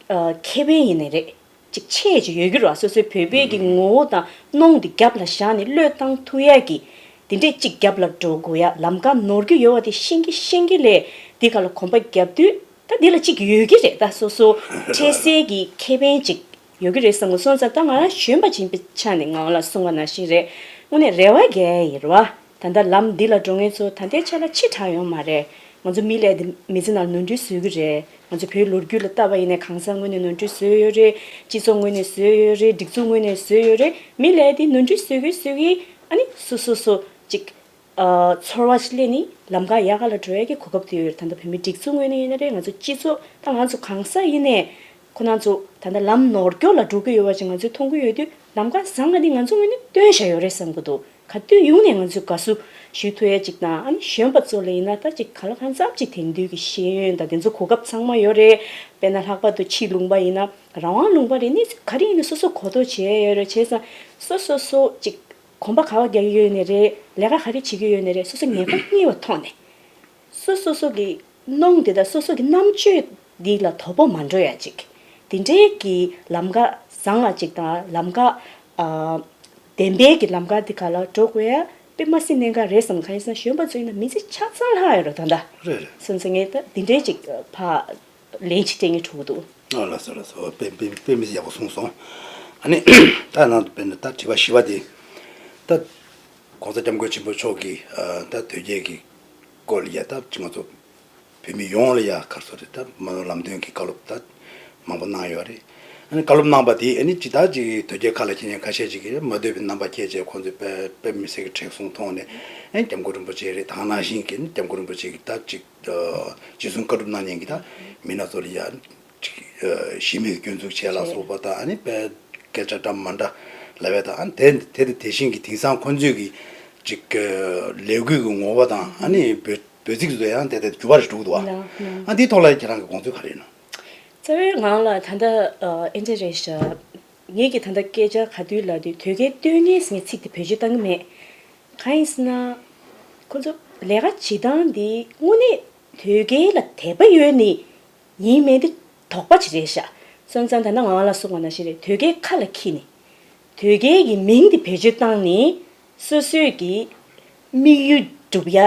ཨ་ཁེ་ཕན་ཡིན་ནའི་རེད། ཅིག་ཆེ་ཅིག་ཡོད་ཀྱི་རེད་བ། སོ་སོའི་བོད་པའི་གི་ངོ་བོ་དང་གནོང་དེ་རྒྱབ་ལ་བཞག་ནས་བློས་བཏང་ཐུབ་ཡས་ཀྱི་དེ་འདྲས་ཅིག་རྒྱབ་ལ་འགྲོ་དགོས་ཡ། ལམ་ཁ་ནོར་གྱི་ཡོད་བ་དེ་ཤེས་ཀྱི་ཤེས་ཀྱི་ལས་འདི་ག་ལ་གོམ་པ་རྒྱབ་དུས་ད་འདི་ལ་ཅིག་ཡོད་ཀྱི་རེད། ད་སོ་སོ་འཕྲལ་སེལ་གྱི་ཁེ་ཕན་ཅིག་ཡོད་ཀྱི་རེད་བསམ་གྱི། སོང་ཙང་ད་ང་རང་གཞོན་པ་ཡིན་པའི་ཆ་ནས་ང་ལ་གསུངས་པ་ནང་བཞིན་རེད། དངོས་གནས་རེ་བ་རྒྱག་ཡ་ཡིན་རེད་བ། ད་ལྟ་ལམ་འདི་ལ་འགྲོ་མཁན་ཚོ་ད་ལྟའི་ཆ་ལ་ཕྱི་དྲགས་ཡོད་མ་རེད། ང་ཚོ་མི་ལ་དེ་མི་ཚེ་ནང་ནོར་འཁྲུལ་བཟོ་གི་རེད། ང་ཚོ་བོད་ལོ་རྒྱུས་ལ་བལྟས་པ་ཡིན་ན་གང་ཟག་ངོས་ནས་ནོར་འཁྲུལ་བཟོས་ཡོད་རེད། སྤྱི་ཚོགས་ངོས་ནས་བཟོས་ཡོད་རེད། སྒྲིག་འཛུགས་ངོས་ནས་བཟོས་ཡོད་རེད། མི་ལ་དེ་ནོར་འཁྲུལ་བཟོ་གི་བཟོ་གི་ཨ་ནི་སོ་སོ་སོ་ཅིག་ཨ་ཚོར་བ་ཞིག་སླེབས་ནི་ལམ་ཁ་ཡག་ག་ལ་འགྲོ་ཡ་གི་གོ་སྐབས་དེ་ཡོད་རེད། ད་ལྟ་བོད་མི་སྒྲིག་འཛུགས་ངོས་ནས་ཡིན་ན་རེད། ང་ཚོ་སྤྱི་ཚོགས་ད་ང་ཚོ་གང་ཟག་ཡིན་ནའི་ཁོ་ན་ཚོ་ད་ལྟ་ལམ་ནོར་སྐྱོར་ལ་འགྲོ་གི་ཡོད་པ་ཅིག་ང་ཚོས་མཐོང་གི་ཡོད་དུས་ལམ་ཁ་བཟང་ང་འདི་ང་ཚོ་ངོས་ནས་སྟོན་བཞག་ཡོད་རེད་བསམ་གི་འདུག་ག་དུས་ཡོང་ནས་ང་ཚོས་དགའ་བསུ་ཞུ་ཐུབ་ཡ་ཅིག་དང་། ཨ་ནི་གཞོན་པ་ཚོ་ལ་ཡིན་ན་ད་ཅིག་ག་ལ་གང་འཚམ་ཅིག་དེང་དུས་ཀྱི་ཤེས་ཡོན་དང་དེ་ཚོ་གོ་སྐབས་ཚང་མ་ཡོད་རེད། དཔེར་ན་ལྷག་པར་དུ་ཕྱིའི་ལུང་པ་ཡིན་ན་རང་དབང་ལུང་པ་རེད། གནས་ཚུལ་ག་རེ་ཡིན་ན་སོ་སོ་གོ་རྟོགས་བྱེད་ཡ་ཡོད་རེད། བྱས་ཙང་སོ་སོ་སོ་ཅིག་གོམ་པ་ག་པར་རྒྱག་གི་ཡོད་ནའི་རེད། ལས་ཀ་ག་རེ་བྱེད་ཀྱི་ཡོད་ནའི་རེད། སོ་སོ་ངེས་པ་རྙེད་པ་ཐོག་ནས། སོ་སོ་སོ་གི་གནོང་དེ་དང་སོ་སོ་གི་རྣམ་དཔྱོད་འདི་ལ་དོ་ཕོག་མ་འགྲོ་ཡ་ཅིག་དེ་འདྲའི་གི་ལམ་ཁ་བཟང་བ་ཅིག་དང་ལམ་ཁ་ཨ་བདེན་པའི་གི་ལམ་ཁ་འདི་ག་ལ་འགྲོ་དགོས་ཡ། དཔེ་མ་སྲིད་གནད་འགག་རེད་བསམ། གང་ཡིན་ཟེར་ན་གཞོན་པ་ཚོ་ཡིན་ན་མི་ཚེ་ཆ་ཚང་ལྷག་ཡོད་རེད་ད་ལྟ། རེད་རེད། སོང་ཙང་ངས་ད་འདི་འདྲའི་ཅིག་ཕ་ལན་ཅིག་སྤྲད་ངེས་འགྲོ་གི་འདུག་ཨ་ལགས་སོ་ལགས་སོ། དཔེ་དཔེ་དཔེ་མི་སྲིད་ཡག་པོ་གསུངས་སོང་། ཨ་ནི་ད་ནང་དུ་དཔེར་ན་ད་དྲི་བ་བཞི་པ་དེ། ད་༸གོང་ས་༸སྐྱབས་མགོན་ཆེན་པོ་མཆོག་གིས་ཨ་ད་དོལ་རྒྱལ་གྱི་སྐོར་ལ་ཡ་ད་ཅིག་ང་ཚོ་བོད་མི་ཡོངས་ལ་ཡ་ག་རེ་ཟེར་རེད། ད་མ་ནོར་ལམ་སྟོན་གྱི་བཀའ་སློབ་ད་མང་པོ་གནང་ཡོད་རེད། ཨ་ནི་བཀའ་སློབ་གནང་པ་དེ་ཨ་ནི་ཇི་ལྟར་ཅིག་དོལ་རྒྱལ་ཁ་ལ་འཁྱེར་མཁན་ཁ་ཤས་ཅིག་གིས་མ་འདོད་པའི་རྣམ་པ་བསྐྱེད་བྱས། ཁོང་ཚོས་དཔེ་དཔེ་མི་སྲིད་ཀྱི་མཁྲེགས་བཟུང་ཐོག་ནས་ཨ་ནི་༸སྐྱབས་མགོན་རིན་པོ་ཆེ་རེད། དེ་ནང་བཞིན་གྱི་ཨ་ནི་༸སྐྱབས་མགོན་རིན་པོ་ཆེ་གི་ད་ཅིག་ཨ་རྗེས་བཟུང་བཀའ་སྒྲུབ་གནང་མཁན་གྱི་ད་མི་སྣ་ཚོ་ལ་ཡ་ཅིག་ཨ་གཞི་མེད་སྐྱོན་འཛུགས་བྱས་ལ་སོགས་པ་དང་། ཨ་ནི་དཔེ་སྐད་ཆ་འདྲ་མི་འདྲ་ལབ་པ་དང་། ཨ་ནི་དེ་དེ་དེ་དེ་བཞིན་གྱི་དེང་སང་ཁོང་ཚོས་ཀྱི་ཅིག་ཨ་ལས་འགུལ་གྱི་ངོ་བོ་དང་། ཨ་ནི་འབོད་འབོད་ཚིག་ཚོ་ཡང་དེ་དེ་འགྱུར་བ་རེ་འགྲོ་གི་འདུག་བ། ལགས་ལགས། ཨ་འདིའི་ཐོག་ལ་ཁྱེད་རང་གི་དགོངས་ཚུལ་ག་རེ་ཡིན་ནམ། རྩ་བའི་ངང་ལ་ད་ལྟ་ཨ་ཨེ་འདྲ་རེད་ཤག་ངེད་ཀྱིས་ད་ལྟ་སྐད་ཆ་ག་དུས་ལབ་དུས་དོལ་རྒྱལ་སྟོན་མཁན་ཟེར་མཁན་ཚིག་དེ་བེད་སྤྱོད་བཏང་གི་མེད། གང་ཡིན་ཟེར་ན། ཁོ་ཚོ་ལས་ཀ་བྱེད་སྟངས་འདི་དངོས་གནས་དོལ་རྒྱལ་ལ་དད་པ་ཡོད་ནི་ཡིན་མིན་དེ་དོགས་པ་ཅིག་རེད་ཤག་སོང་ཙང་ད་ནང་ང་ལ་གསུངས་པ་ནང་བཞིན་རེད། དོལ་རྒྱལ་ཁ་ལ་འཁྱེར་ནི། དོལ་རྒྱལ་གྱི་མིང་དེ་བེད་སྤྱོད་བཏང་ནི། སོ་སོའི་གི་དམིགས་ཡུལ་སྒྲུབ་ཡ་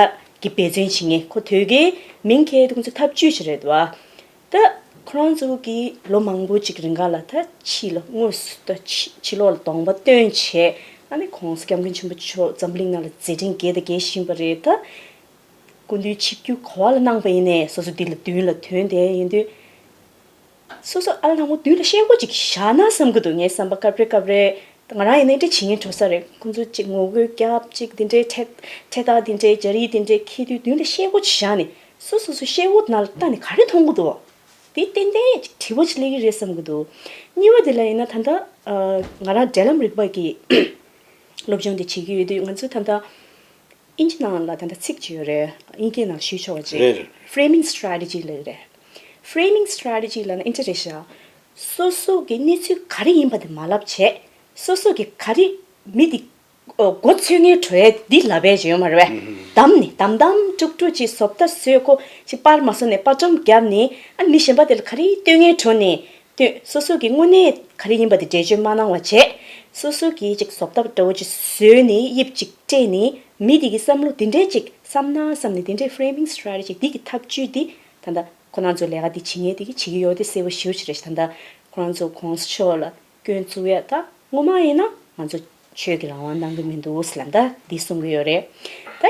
གི་འབད་བརྩོན་བྱེད་མཁན། ཁོ་དོལ་རྒྱལ་མིང་འཁྱེར་དུས་ཁོ་ཚོ་ཐབས་ཇུས་ཅིག་རེད་བ། ད་ཁོ་རང་ཚོ་གིས་ལོ་མང་པོ་ཅིག་རིང་ག་ལ་ད་ཕྱི་ལ་དངོས་སུ་ད་ཕྱི་ཕྱི་ལོགས་ལ་གདོང་པ་སྟོན་བྱས། ཨ་ནི་༸གོང་ས་༸སྐྱབས་མགོན་ཆེན་པོ་མཆོག་འཛམ་གླིང་ནང་ལ་མཛད་འཕྲིན་རྒྱས་དང་རྒྱས་བཞིན་པ་རེད་ད། སྐུ་མདུན་ཆིབས་བསྒྱུར་ག་པར་ལ་གནང་པ་ཡིན་ནའི་སོ་སོ་འདི་ལ་མདུན་ལ་ཐོན་བསྡད་ཡིན་དུས། སོ་སོ་ཨ་ལ་ལྷག་མོ་མདུན་ལ་ཤེལ་སྒོ་ཅིག་བཞག་ན་བསམ་གི་འདུག་ངའི་བསམ་པ་སྐབས་རེ་སྐབས་རེ། ང་རང་ཡིན་ནའི་འདྲ་བྱེད་མཁན་འགྲོ་ས་རེད། ཁོང་ཚོ་ཅིག་ངོ་རྒོལ་རྒྱབ་ཅིག་འདི་འདྲའི་འཕྲེད་འཕྲེད་དར་འདི་འདྲའི་རྒྱ་རིགས་འདི་འདྲའི་འཁྱེར་དུས་མདུན་ལ་ཤེལ་སྒོ་ཅིག་བཞག་ནས་སོ་སོ་སོ་ཤེལ་སྒོ་ནང་ལ་ལྟ་ནས་ག་རེ་མཐོང་གི་འདུག་དེ་ཏན་ཏན་ཅིག་དྲི་བ་ཅིག་སླེབས་ཀྱི་རེད་བསམ་གི་འདུག་གཉིས་པ་དེ་ལ་ཡིན་ན་ད་ལྟ་ཨ་ང་རང་འབྲེལ་ལམ་རིག་པ་གི་སློབ་སྦྱོང་དེ་བྱེད་ཀྱི་ཡོད་དུས་ང་ཚོ་ད་ལྟ་ཨིན་ཇི་ནང་ལ་ད་ལྟ་ཚིག་ཅིག་ཡོད་རེད། དབྱིན་སྐད་ནང་ཞུས་ཆོག་པ་ཅིག་རེད་རེད། Framing strategy ལབ་ཀྱི་རེད། Framing strategy ལབ་ན་ཨིན་ཇི་རེད་ཤག་སོ་སོ་གི་གནས་ཚུལ་ག་རེ་ཡིན་པ་དེ་མ་ལབ་བྱས། སོ་སོ་གི་ག་རེ་མི་དེ་ཨོ་མགོ་ཚོས་ངེས་བྲོ་ཡས་འདི་ལབ་པས་ཅིག་ཡོད་མ་རེད་པས། བདམས་ནས་བདམས་བདམས་དཀྲུག་དཀྲུག་ཅིག་བཟོ་ལྟ་བཟོས། ཁོ་ཅིག་པར་མ་བཟོ་ནས་པར་སྒྲོམ་བརྒྱབ་ནས། ཨ་མི་གཞན་པ་དེ་ལ་ག་རེ་སྟོན་ངེས་བྲོ་ནས་སྟོན། སོ་སོ་གི་དངོས་གནས་ག་རེ་ཡིན་པ་དེ་འགྲེལ་བརྗོད་མ་གནང་བ་བྱས། སོ་སོ་གིས་ཅིག་བཟོ་ལྟ་འདྲ་བོ་ཅིག་བཟོས་ནས་དབྱིབས་ཅིག་སྤྲད་ནས་མི་དེ་གི་བསམ་བློ་དེ་འདྲས་ཅིག་བསམ་ན་བསམ་ནས་དེ་འདྲས་Framing strategy འདི་གི་ཐབས་ཇུས་འདི་ད་ལྟ་ཁོ་རང་ཚོ་ལས་ཀ་འདི་བྱེད་མཁན་དེ་གིས་བྱེད་ཀྱི་ཡོད་དེ་གསལ་པོ་ཞེ་པོ་ཅིག་རེད་ཤག་ད་ལྟ་ཁོ་རང་ཚོ་༸གོང་ས་མཆོག་ལ་སྐྱོན་བཙུགས་ཡ་ད་ངོ་མ་ཡིན་ན་ང་ཚོ་ཆོས་ཀྱི་རང་དབང་གནང་གི་མི་འདུག་ཟེར་ལ་ད་འདི་གསུང་གི་ཡོད་རེད། ད་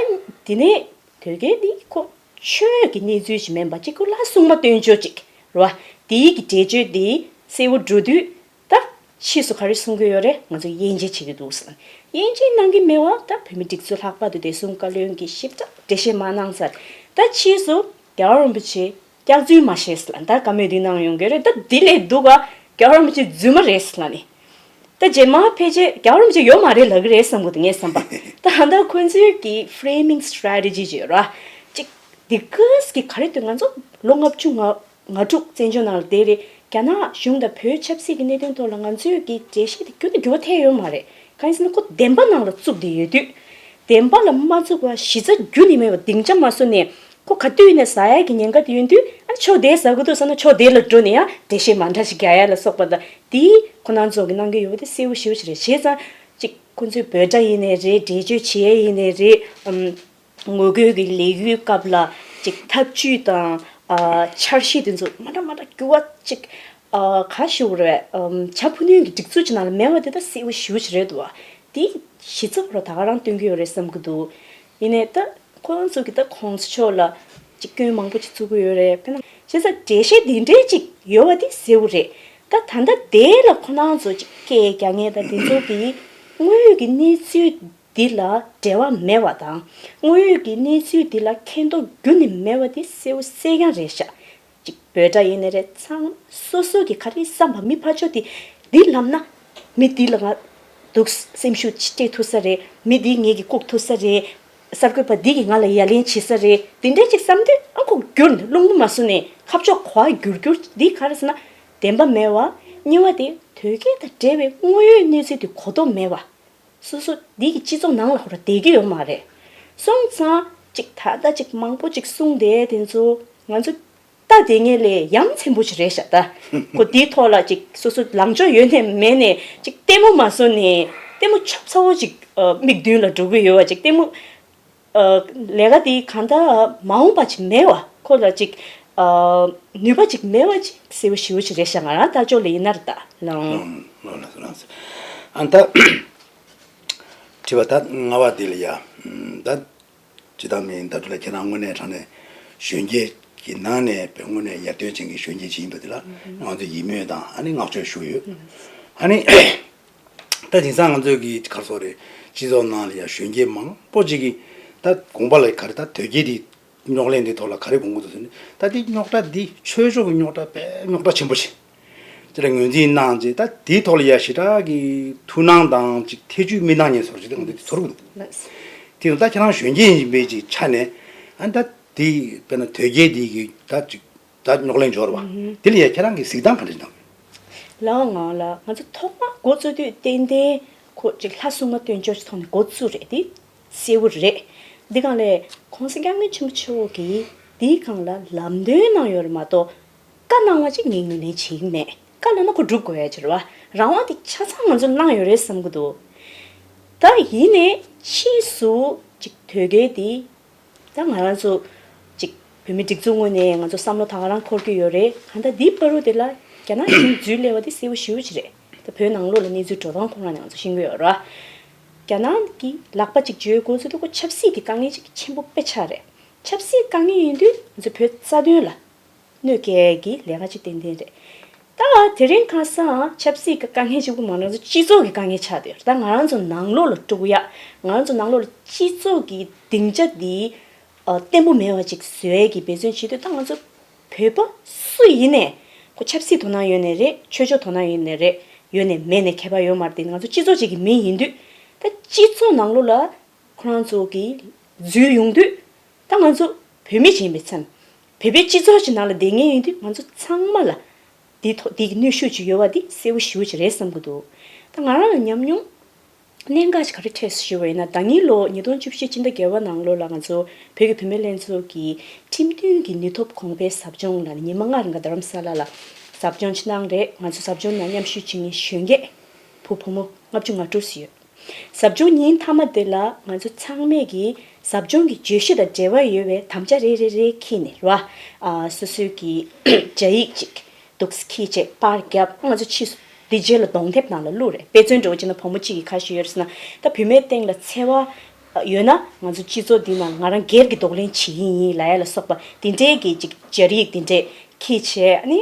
དེ་ནས་དོལ་རྒྱལ་འདི་ཁོ་ཆོས་ཀྱི་གནས་ཚུལ་ཞིག་མིན་པ་ཅིག་ཁོ་ལ་གསུང་མ་སྟོན་ཆོག་ཅིག་རེད་བ། དེའི་གི་འགྲེལ་བརྗོད་འདི་གསལ་པོ་འགྲོ་དུས་ད་ཕྱིས་སུ་ག་རེ་གསུང་གི་ཡོད་རེད། ང་ཚོ་དབྱེ་འབྱེད་བྱེད་ཀྱི་འདུག་ཟེར། དབྱེ་འབྱེད་གནང་གི་མེད་བ། ད་བོད་མི་སྒྲིག་འཛུགས་ལྷག་པར་དུ་བདེ་སྲུང་བཀའ་བློན་གྱིས་ཞིབ་ཕྲ་འགྲེལ་བཤད་མ་གནང་ཚར། ད་ཕྱིས་སུ་རྒྱལ་བ་རིན་པོ་ཆེ་སྐྱག་རྫུན་མ་བཤད་ཟེར་ལ་ད་བཀའ་མོལ་འདི་གནང་ཡོང་གི་རེད། ད་འདི་ལས་སྡུག་ག་རྒྱལ་བ་རིན་པོ་ཆེ་རྫུན་མ་རེད་ཟེར་ལ་ནི། ད་རྗེས་མ་ཕལ་ཆེར་རྒྱལ་བ་རིན་པོ་ཆེ་ཡོད་མ་རེད་ལབ་ཀྱི་རེད་བསམ་གི་འདུག་ངའི་བསམ་པ། ད་ད་ཁོང་ཚོའི་གི་Framing strategy ཅིག་ཡོད་ར། ཅིག་འདི་གས་ཀྱི་ག་རེ་འདུག་ང་ཚོ་ལོ་ལྔ་བཅུ་ང་ང་དྲུག་བཙན་བྱོལ་ནང་ལ་བསྡད་རེད། རྒྱ་ནག་གཞུང་དང་བོད་ཆབ་སྲིད་ཀྱི་གནད་དོན་ཐོག་ལ་ང་ཚོའི་གི་འགྲེལ་བཤད་དེ་རྒྱུན་དུ་འགྱུར་བ་ཐེབས་ཡོད་མ་རེད། གང་ཡིན་ཟེར་ན་ཁོ་བདེན་པ་ནང་ལ་བཙུགས་བསྡད་ཡོད་དུས། བདེན་པ་ལ་མ་བཙུགས་པ་གཞི་རྩ་རྒྱུན་ནས་མེད་པ་སྡིངས་ཆ་མ་བཟོ་ནས་ཁོ་ག་དུས་ནས་ཟ་ཡ་གི་ཉེན་ཁ་དེ་ཡོད་དུས། ཨ་ཕྱོགས་དེ་ཟ་གི་འདུག་ཟེར་ན་ཕྱོགས་དེ་ལ་འགྲོ་ནས་ཡང་འགྲེལ་བཤད་མ་འདྲ་ཞིག་རྒྱག་ཡ་ལ་སོགས་པ་དང་། དེས་ཁོ་རང་ཚོ་གི་གནང་གི་ཡོད་པ་དེ་གསལ་པོ་ཞེ་པོ་ཞིག་རེད། བྱས་ཙང་ཅིག་ཁོ་ཚོའི་འབོད་སྒྲ་ཡིན་ནའི་རེད། འགྲེལ་བརྗོད་བྱེད་ཡ་ཡིན་ནའི་རེད། ཨམ། ངོ་རྒོལ་གྱི་ལས་འགུལ་སྐབས་ལ་ཅིག་ཐབས་ཇུས་དང་ཨ་འཆར་གཞི་དེ་ཚོ་མ་འདྲ་མ་འདྲ་འགྱུར་བ་ཅིག་ཨ་ག་ཞུ་དགོས་རེད། ཨམ་བྱ་འཕུར་སྣོན་གྱི་སྒྲིག་འཛུགས་ཅིག་ནང་ལ་མེད་པ་དེ་ད་གསལ་པོ་ཞེ་པོ་ཅིག་རེད་འདུག་བ། དེ་གཞི་རྩ་བོ་ར་ད་ག་རང་སྟོན་གྱི་ཡོད་རེད་བསམ་གྱི་འདུག་ཡིན་ནའི་ད་ཁོ་རང་ཚོ་གིས་ད་༸གོང་ས་མཆོག་ལ་ཅིག་སྐྱོན་མང་པོ་ཅིག་བཙུགས་ཀྱི་ཡོད་རེད། དཔེར་ན་བྱས་ཙང་འགྲེལ་བཤད་འདི་འདྲའི་ཅིག་ཡོད་པ་དེ་གསལ་པོ་རེད། ད་ད་ལྟ་དེ་ལ་ཁོ་རང་ཚོ་ཅིག་སྐད་རྒྱག་མཁན་དང་དེ་ཚོ་གིས་དངོས་ཡོད་ཀྱི་གནས་ཚུལ་འདི་ལ་འབྲེལ་བ་མེད་པ་དང་། དངོས་ཡོད་ཀྱི་གནས་ཚུལ་འདི་ལ་མཁྱེན་རྟོགས་རྒྱུན་ནས་མེད་པ་དེ་གསལ་པོ་གསལ་རྐྱང་རེད་ཤག་ཅིག་འབོད་སྒྲ་ཡིན་ནའི་རེད། ཚང་སོ་སོ་གི་ག་རེ་བསམ་པ་མི་ཕར་ཕྱོགས་དེ་འདི་ལབ་ན། མི་འདི་ལ་ང་སྡུག་སེམས་ཤུགས་སྤྲད་ཐུབ་ས་རེད། མི་འདི་ངེད་ཀྱི་ལྐོག་ཐུབ་ས་རེད། གསར་འགོད་པ་འདི་གིས་ང་ལ་ཡ་ལན་བྱེད་ས་རེད། འདི་འདྲའི་ཅིག་བསམ་དུས་ཨ་ཁོ་བསྒྱུར་ནས་རླུང་བུ་མ་བཟོ་ནས་ཁ་ཕྱོགས་ག་པར་བསྒྱུར་བསྒྱུར་འདི་ག་རེ་ཟེར་ན་བདེན་པ་མེད་པ། གཉིས་པ་དེ་དོལ་རྒྱལ་དང་འབྲེལ་བའི་དངོས་ཡོད་གནས་ཚུལ་དེ་གོ་རྟོགས་མེད་པ། སོ་སོ་འདི་གི་སྤྱི་ཚོགས་ནང་ལ་ཧོ་ར་བསྡད་ཀྱི་ཡོད་མ་རེད། སོང་ཙང་ཅིག་ད་ལྟ་ཅིག་མང་པོ་ཅིག་གསུངས་བསྡད་དེ་ཚོ་ང་ཚོ་ལྟ་བསྡད་མཁན་ལས་ཡ་མཚན་པོ་ཅིག་རེད་ཤག་ད་ཁོ་འདིའི་ཐོག་ལ་ཅིག་སོ་སོ་ལངས་ཕྱོགས་ཡོད་ནས་མེད་ནས་ཅིག་ལྟད་མོ་མ་བཟོ་ནས་ ལྟད་མོ་ཆབ་ཚ་བོ་ཅིག་ཨ་མིག་མདུན་ལ་འགྲོ་གི་ཡོད་པ་ཅིག་ལྟད་མོ་ཨ་ལས་ཀ་དེ་གང་ལྟར་མ་འོངས་པ་ཅིག་མེད་པ། ཁོ་ལ་ཅིག་ཨ་ནུས་པ་ཅིག་མེད་པ་ཅིག་གསལ་པོ་ཞེ་པོ་ཅིག་རེད་ཤག་ང་རང་ལྟ་ཕྱོགས་ལ་ཡིན་ན་རེད་ད་ལགས། ལགས་ལགས་ལགས། ཨ་ད་དྲི་བ་ད་ལྔ་པ་འདི་ལ་ཡ། ད་ཇི་ལྟར་མིན་ད་དུ་ལ་ཁྱེད་རང་དངོས་གནས་དྲང་གནས་གཞོན་སྐྱེས་ཀྱི་ནང་ནས་བོད་དངོས་གནས་ཡར་ཐོན་ཅན་གྱི་གཞོན་སྐྱེས་ཅིག་ཡིན་པ་འདི་ལ་ང་ཚོས་ཡིད་སྨོན་དང་ཨ་ནི་བསྔགས་བརྗོད་ཞུ་ཡོད། ཨ་ནི་ད་དེང་སང་ང་ཚོས་ཀྱི་ག་རེ་ཟེར་དགོས་རེད། སྤྱི་ཚོགས་ནང་ལ་ཡང་གཞོན་སྐྱེས་མང་པོ་ཅིག་གིས་ད་དགོངས་པ་ལ་ག་རེ་ད་དོལ་རྒྱལ་འདི་རྙོག་གླེང་འདི་ཐོག་ལ་ག་རེ་དགོངས་ཀྱི་འདུག་ཟེར་ན། ད་འདི་རྙོག་དྲ་འདི་ཆོས་ཕྱོགས་ཀྱི་རྙོག་དྲ་དཔེ་རྙོག་དྲ་ཆེན་པོ་ཞིག་དེ་ལ་ངོས་འཛིན་གནང་རྗེས་ད་དེའི་ཐོག་ལ་ཡ་ཞེ་དྲག་གི་ཐུགས་སྣང་དང་ཅིག་ཐེ་ཇུས་མི་གནང་མཁན་ཚོར་ཞིག་ད་ང་ཚོ་འདི་ཚོར་གི་འདུག་ལགས། དེ་ཡང་ད་ཁྱེད་རང་གཞོན་སྐྱེས་ཡིན་པའི་ཅིག་ཆ་ནས་ཨ་ད་དེ་དཔེར་ན་དོལ་རྒྱལ་འདི་གི་ད་ཅིག་ད་རྙོག་གླེང་འབྱོར་བ་དེ་ལ་ཡ་ཁྱེད་རང་གི་གཟིགས་སྟངས་ག་འདྲ་ཞིག་གནང་གི། ལགས་ངང་ལ་ང་ཚོ་ཐོག་མར་འགོ་བཙུགས་དུས་ཏན་ཏན་ཁོ་ཅིག་ལྷ་སྲུང་མ་བཏོན་ཆོག་ཅིག་ཐོག་ནས་འགོ་བཙུགས་རེད་དེ། གསལ་པོ་རེད། འདི་སྒང་ལས་༸གོང་ས་༸སྐྱབས་མགོན་ཆེན་པོ་མཆོག་གིས་འདིའི་སྒང་ལ་ལམ་སྟོན་གནང་ཡོད་རེད་མ་གཏོགས་བཀའ་གནང་བ་ཅིག་ངས་ངོས་ལེན་བྱེད་ཀྱི་མེད། བཀའ་གནང་ན་ཁོ་སྒྲུབ་དགོས་ཡ་ཅིག་རེད་བ། རང་དབང་དེ་ཆ་ཚང་ང་ཚོས་གནང་ཡོད་རེད་བསམ་གྱི་འདུག་ད་ཡིན་ནའི་ཕྱིས་སུ་ཅིག་དོལ་རྒྱལ་དེ་ད་ང་རང་ཚོ་ཅིག་བོད་མི་སྒྲིག་འཛུགས་ངོས་ནས་ང་ཚོ་བསམ་བློ་ད་ག་རང་འཁོར་གྱི་ཡོད་རེད། གང་ལྟར་འདིའི་བར་དུ་དེ་ལ་རྒྱ་ནག་གཞུང་འཛུལ་སླེབས་པ་དེ་གསལ་པོ་ཞེ་པོ་ཅིག་རེད། ད་བོད་ནང་ལོགས་ལ་གནས་ཚུལ་འགྲོ་སྟངས་ཁོ་རང་ནས་ང་ཚོ་ཤེས་ཀྱི་ཡོད་རེད། རྒྱ་ནག་གི་ལག་པ་ཅིག་འཇུ་དགོས་ཚུལ་དུ་ཁོ་ཆབ་སྲིད་ཀྱི་དཀའ་ངལ་ཅིག་ཆེན་པོ་དཔེ་ཆགས་རེད། ཆབ་སྲིད་དཀའ་ངལ་ཡིན་དུས་ང་ཚོ་བོད་རྩ་དོན་ལ་གནོད་སྐྱེལ་གྱི་ལས་ཀ་ཅིག་ཏན་ཏན་རེད། ད་དེ་རིང་ཁ་སང་ཆབ་སྲིད་ཀྱི་དཀའ་ངལ་གཅིག་པུ་མ་རེད། ང་ཚོ་སྤྱི་ཚོགས་ཀྱི་དཀའ་ངལ་ཆགས་བསྡད་ཡོད་རེད། ད་ང་རང་ཚོ་ནང་ལོགས་ལ་དཀྲུག་ཡ། ང་རང་ཚོ་ནང་ལོགས་ལ་སྤྱི་ཚོགས་ཀྱི་སྡིངས་ཆ་འདི་ཨ་བརྟན་པོ་མེད་པ་ཅིག་བཟོ་ཡས་ཀྱི་འབད་བརྩོན་བྱེད་དུས་ད་ང་ཚོ་བོད་པ་སུ་ཡིན་ནས་ཁོ་ཆབ་སྲིད་དོ་སྣང་ཡོད་ནས་རེད། ཆོས་ཕྱོགས་དོ་སྣང་ཡོད་ནས་རེད། ཡོད་ནས་མེད་ནས་ཁྱད་པར་ཡོད་མ་རེད། དེ་ང་ཚོ་སྤྱི་ཚོགས་གཅིག་གི་མི་ཡིན་དུས་ད་སྤྱི་ཚོགས་ནང་ལོགས་ལ་ཁོ་རང་ཚོ་གིས་འཛུལ་ཡོང་དུས་ད་ང་ཚོ་བོད་མི་ཞིག་ཡིན་པའི་མཚན། བོད་པའི་སྤྱི་ཚོགས་ཤིག་ནང་ལ་བསྡད་མཁན་ཡིན་དུས་ང་ཚོ་ཚང་མ་ལ་འདི་ཐོག་འདི་གི་གནོན་ཤུགས་ཅིག་ཡོད་པ་འདི་གསལ་པོ་ཞེ་པོ་ཅིག་རེད་བསམ་གྱི་འདུག་ད་ང་རང་ལ་ཉམས་མྱོང་གནད་འགག་ཅིག་ག་རེ་འཕྲད་སོང་ཞུ་བ་ཡིན་ན། ཟླ་ཉིན་ལོ་ཉིས་སྟོང་བཅུ་བཞི་སྤྱི་ཟླ་བརྒྱད་པ་ནང་ལོགས་ལ་ང་ཚོ་བོད་ཀྱི་བུད་མེད་ལྷན་ཚོགས་ཀྱི་ཁྲིམས་མཐུན་གྱི་ནུས་སྟོབས་གོང་འཕེལ་ཟབ་སྦྱོང་ལ་ཉི་མ་ལྔ་རིང་ག་རྡ་རམ་ས་ལ་ལ་ཟབ་སྦྱོང་ཅིག་གནང་རེད། ང་ཚོ་ཟབ་སྦྱོང་ནང་མཉམ་ཞུགས་བྱེད་མཁན་གཞོན་སྐྱེས་བུ་བུ་མོ་ལྔ་བཅུ་ང་དྲུག་ཙམ་ཡོད། ཟབ་སྦྱོང་ཉིན་མཐའ་མ་དེ་ལ་ང་ཚོ་ཚང་མས་ཀྱིས་ཟབ་སྦྱོང་གི་བརྗོད་གཞི་དང་འབྲེལ་བ་ཡོད་པའི་དམ་བཅའ་རེ་རེ་རེ་འཁྱེར་ནས་རེད་བ། ཨ་སོ་སོའི་གི་སྦྱར་ཡིག་ཅིག་འདུག་སེ་འཁྱེར་བྱས་པར་བརྒྱབ། ང་ཚོ་ཕྱིས་སུ་འདི་རྗེས་ལ་གདོང་དེབ་ནང་ལ་བླུགས་རེད། དཔེ་མཚོན་འདྲ་བོ་བྱས་ན་བུ་མོ་གཅིག་གིས་ག་ཞུས་ཡོད་རེད་ཟེར་ན། ད་བུད་མེད་སྟེང་ལ་འཚེ་བ་ཡོད་ན་ང་ཚོ་སྤྱི་ཚོགས་འདི་ནང་ང་རང་སྒེར་གྱི་གདོང་ལེན་བྱེད་ཀྱི་ཡིན་ལབ་ཡ་ལ་སོགས་པ་དེ་འདྲའི་གི་ཅིག་སྦྱར་ཡིག་དེ་འདྲས་འཁྱེར་བྱས་ཨ་ནི།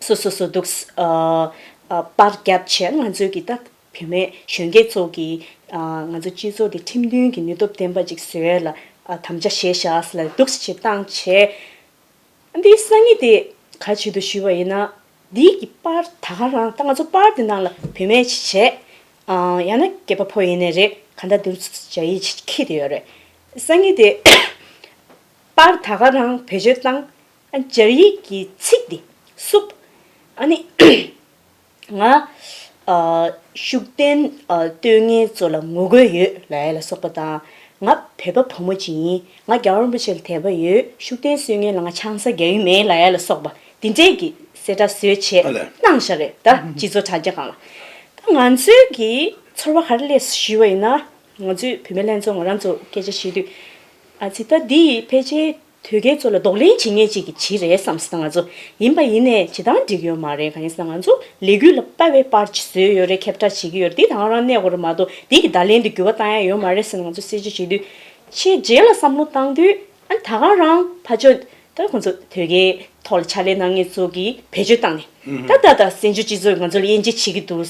སོ་སོ་སོ་འདུག་ཨ་ཨ་པར་བརྒྱབ་བྱས་ང་ཚོས་ཀྱི་ད་བུད་མེད་གཞོན་སྐྱེས་ཚོ་གི་ཨ་ང་ཚོ་སྤྱི་ཚོགས་འདི་ཁྲིམས་མཐུན་གྱི་ནུས་སྟོབས་ལྡན་པ་ཅིག་བཟོ་ཡ་ལ་ཨ་དམ་བཅའ་བཞེས་བཞག་ཟེར་ལ་འདུག་སེ་བྱེད་བཏང་བྱས། འདིའི་སང་ཉིན་དེ་ག་བྱེད་དུ་ཞུས་པ་ཡིན་ན། འདིའི་གི་པར་ད་ག་རང་ད་ང་ཚོ་པར་དེ་ནང་ལ་བུད་མེད་ཅིག་བྱས་ཨ་ཡང་ན་སྐྱེས་པ་ཕོ་ཡིན་ནའི་རེད། ག་འདྲ་འདུག་སྦྱར་ཡིག་ཅིག་འཁྱེར་བསྡད་ཡོད་རེད། སང་ཉིན་དེ་པར་ད་ག་རང་བེད་སྤྱོད་བཏང་། ཨ་སྦྱར་ཡིག་གི་ཚིག་འདི་བསུབ། ཨ་ནི་ང་ཨ་ཤུགས་ལྡན་ཨ་བསྟོད་མཁན་ཚོ་ལ་ངོ་རྒོལ་ཡོད་ལབ་ཡ་ལ་སོགས་པ་དང་། ང་བོད་པ་བུ་མོ་ཅིག་ཡིན། ང་རྒྱལ་བ་རིན་པོ་ཆེ་ལ་དད་པ་ཡོད། ཤུགས་ལྡན་གསོལ་མཁན་ལ་ང་ཆང་ས་རྒྱག་གི་མེད་ལབ་ཡ་ལ་སོགས་པ་འདི་འདྲས་ཀྱི་གསལ་བསྒྲགས་བཟོས་བྱས་ཨ་ལས། གནང་བཞག་རེད་ད་སྤྱི་ཚོགས་དྲ་རྒྱ་སྒང་ལ། ད་ང་ཚོའི་གི་ཚོར་བ་ག་རེ་སླེབས་ཞུས་པ་ཡིན་ན། ང་ཚོའི་བུད་མེད་ལྷན་ཚོགས་ང་རང་ཚོ་སྐད་ཆ་བཤད་དུས་ཨ་ཙི་ད་འདི་ཕལ་ཆེར་དོལ་རྒྱལ་ཚོ་ལ་གདོང་ལེན་བྱེད་མཁན་ཅིག་གིས་བྱས་རེད་བསམ་སོང་། ད་ང་ཚོ་ཡིན་པ་ཡིན་ནའི་བྱེད་སྟངས་འགྲིག་ཡོད་མ་རེད། གང་ཡིན་ཟེར་ན་ང་ཚོ་ལས་འགུལ་ལ་དཔའ་བའི་པར་ཅིག་བཟོས་ཡོད་རེད། ཁྱབ་བསྒྲགས་བྱེད་ཀྱི་ཡོད་རེད། འདི་ད་ག་རང་གནས་དགོས་རེད་མ་གཏོགས་འདི་གི་བརྡ་ལན་འདི་འགྱུར་བ་བཏང་ཡ་ཡོད་མ་རེད་ཟེར་ནས་ང་ཚོ་གསལ་བརྗོད་བྱེད་དུས་ཕྱིའི་རྗེས་ལ་བསམ་བློ་བཏང་དུས་ཨ་ནི་ད་ག་རང་ཕར་ཕྱོགས་ད་ཁོང་ཚོ་དོལ་རྒྱལ་ཐོག་ལ་ཕྱག་ལས་གནང་མཁན་ཚོ་གིས་བེད་སྤྱོད་བཏང་ནས་ད་ད་ད་བཙན་བྱོལ་སྤྱི་ཚོགས་ང་ཚོ་ལ་དབྱེ་འབྱེད་བྱེད་ཀྱི་འདུག་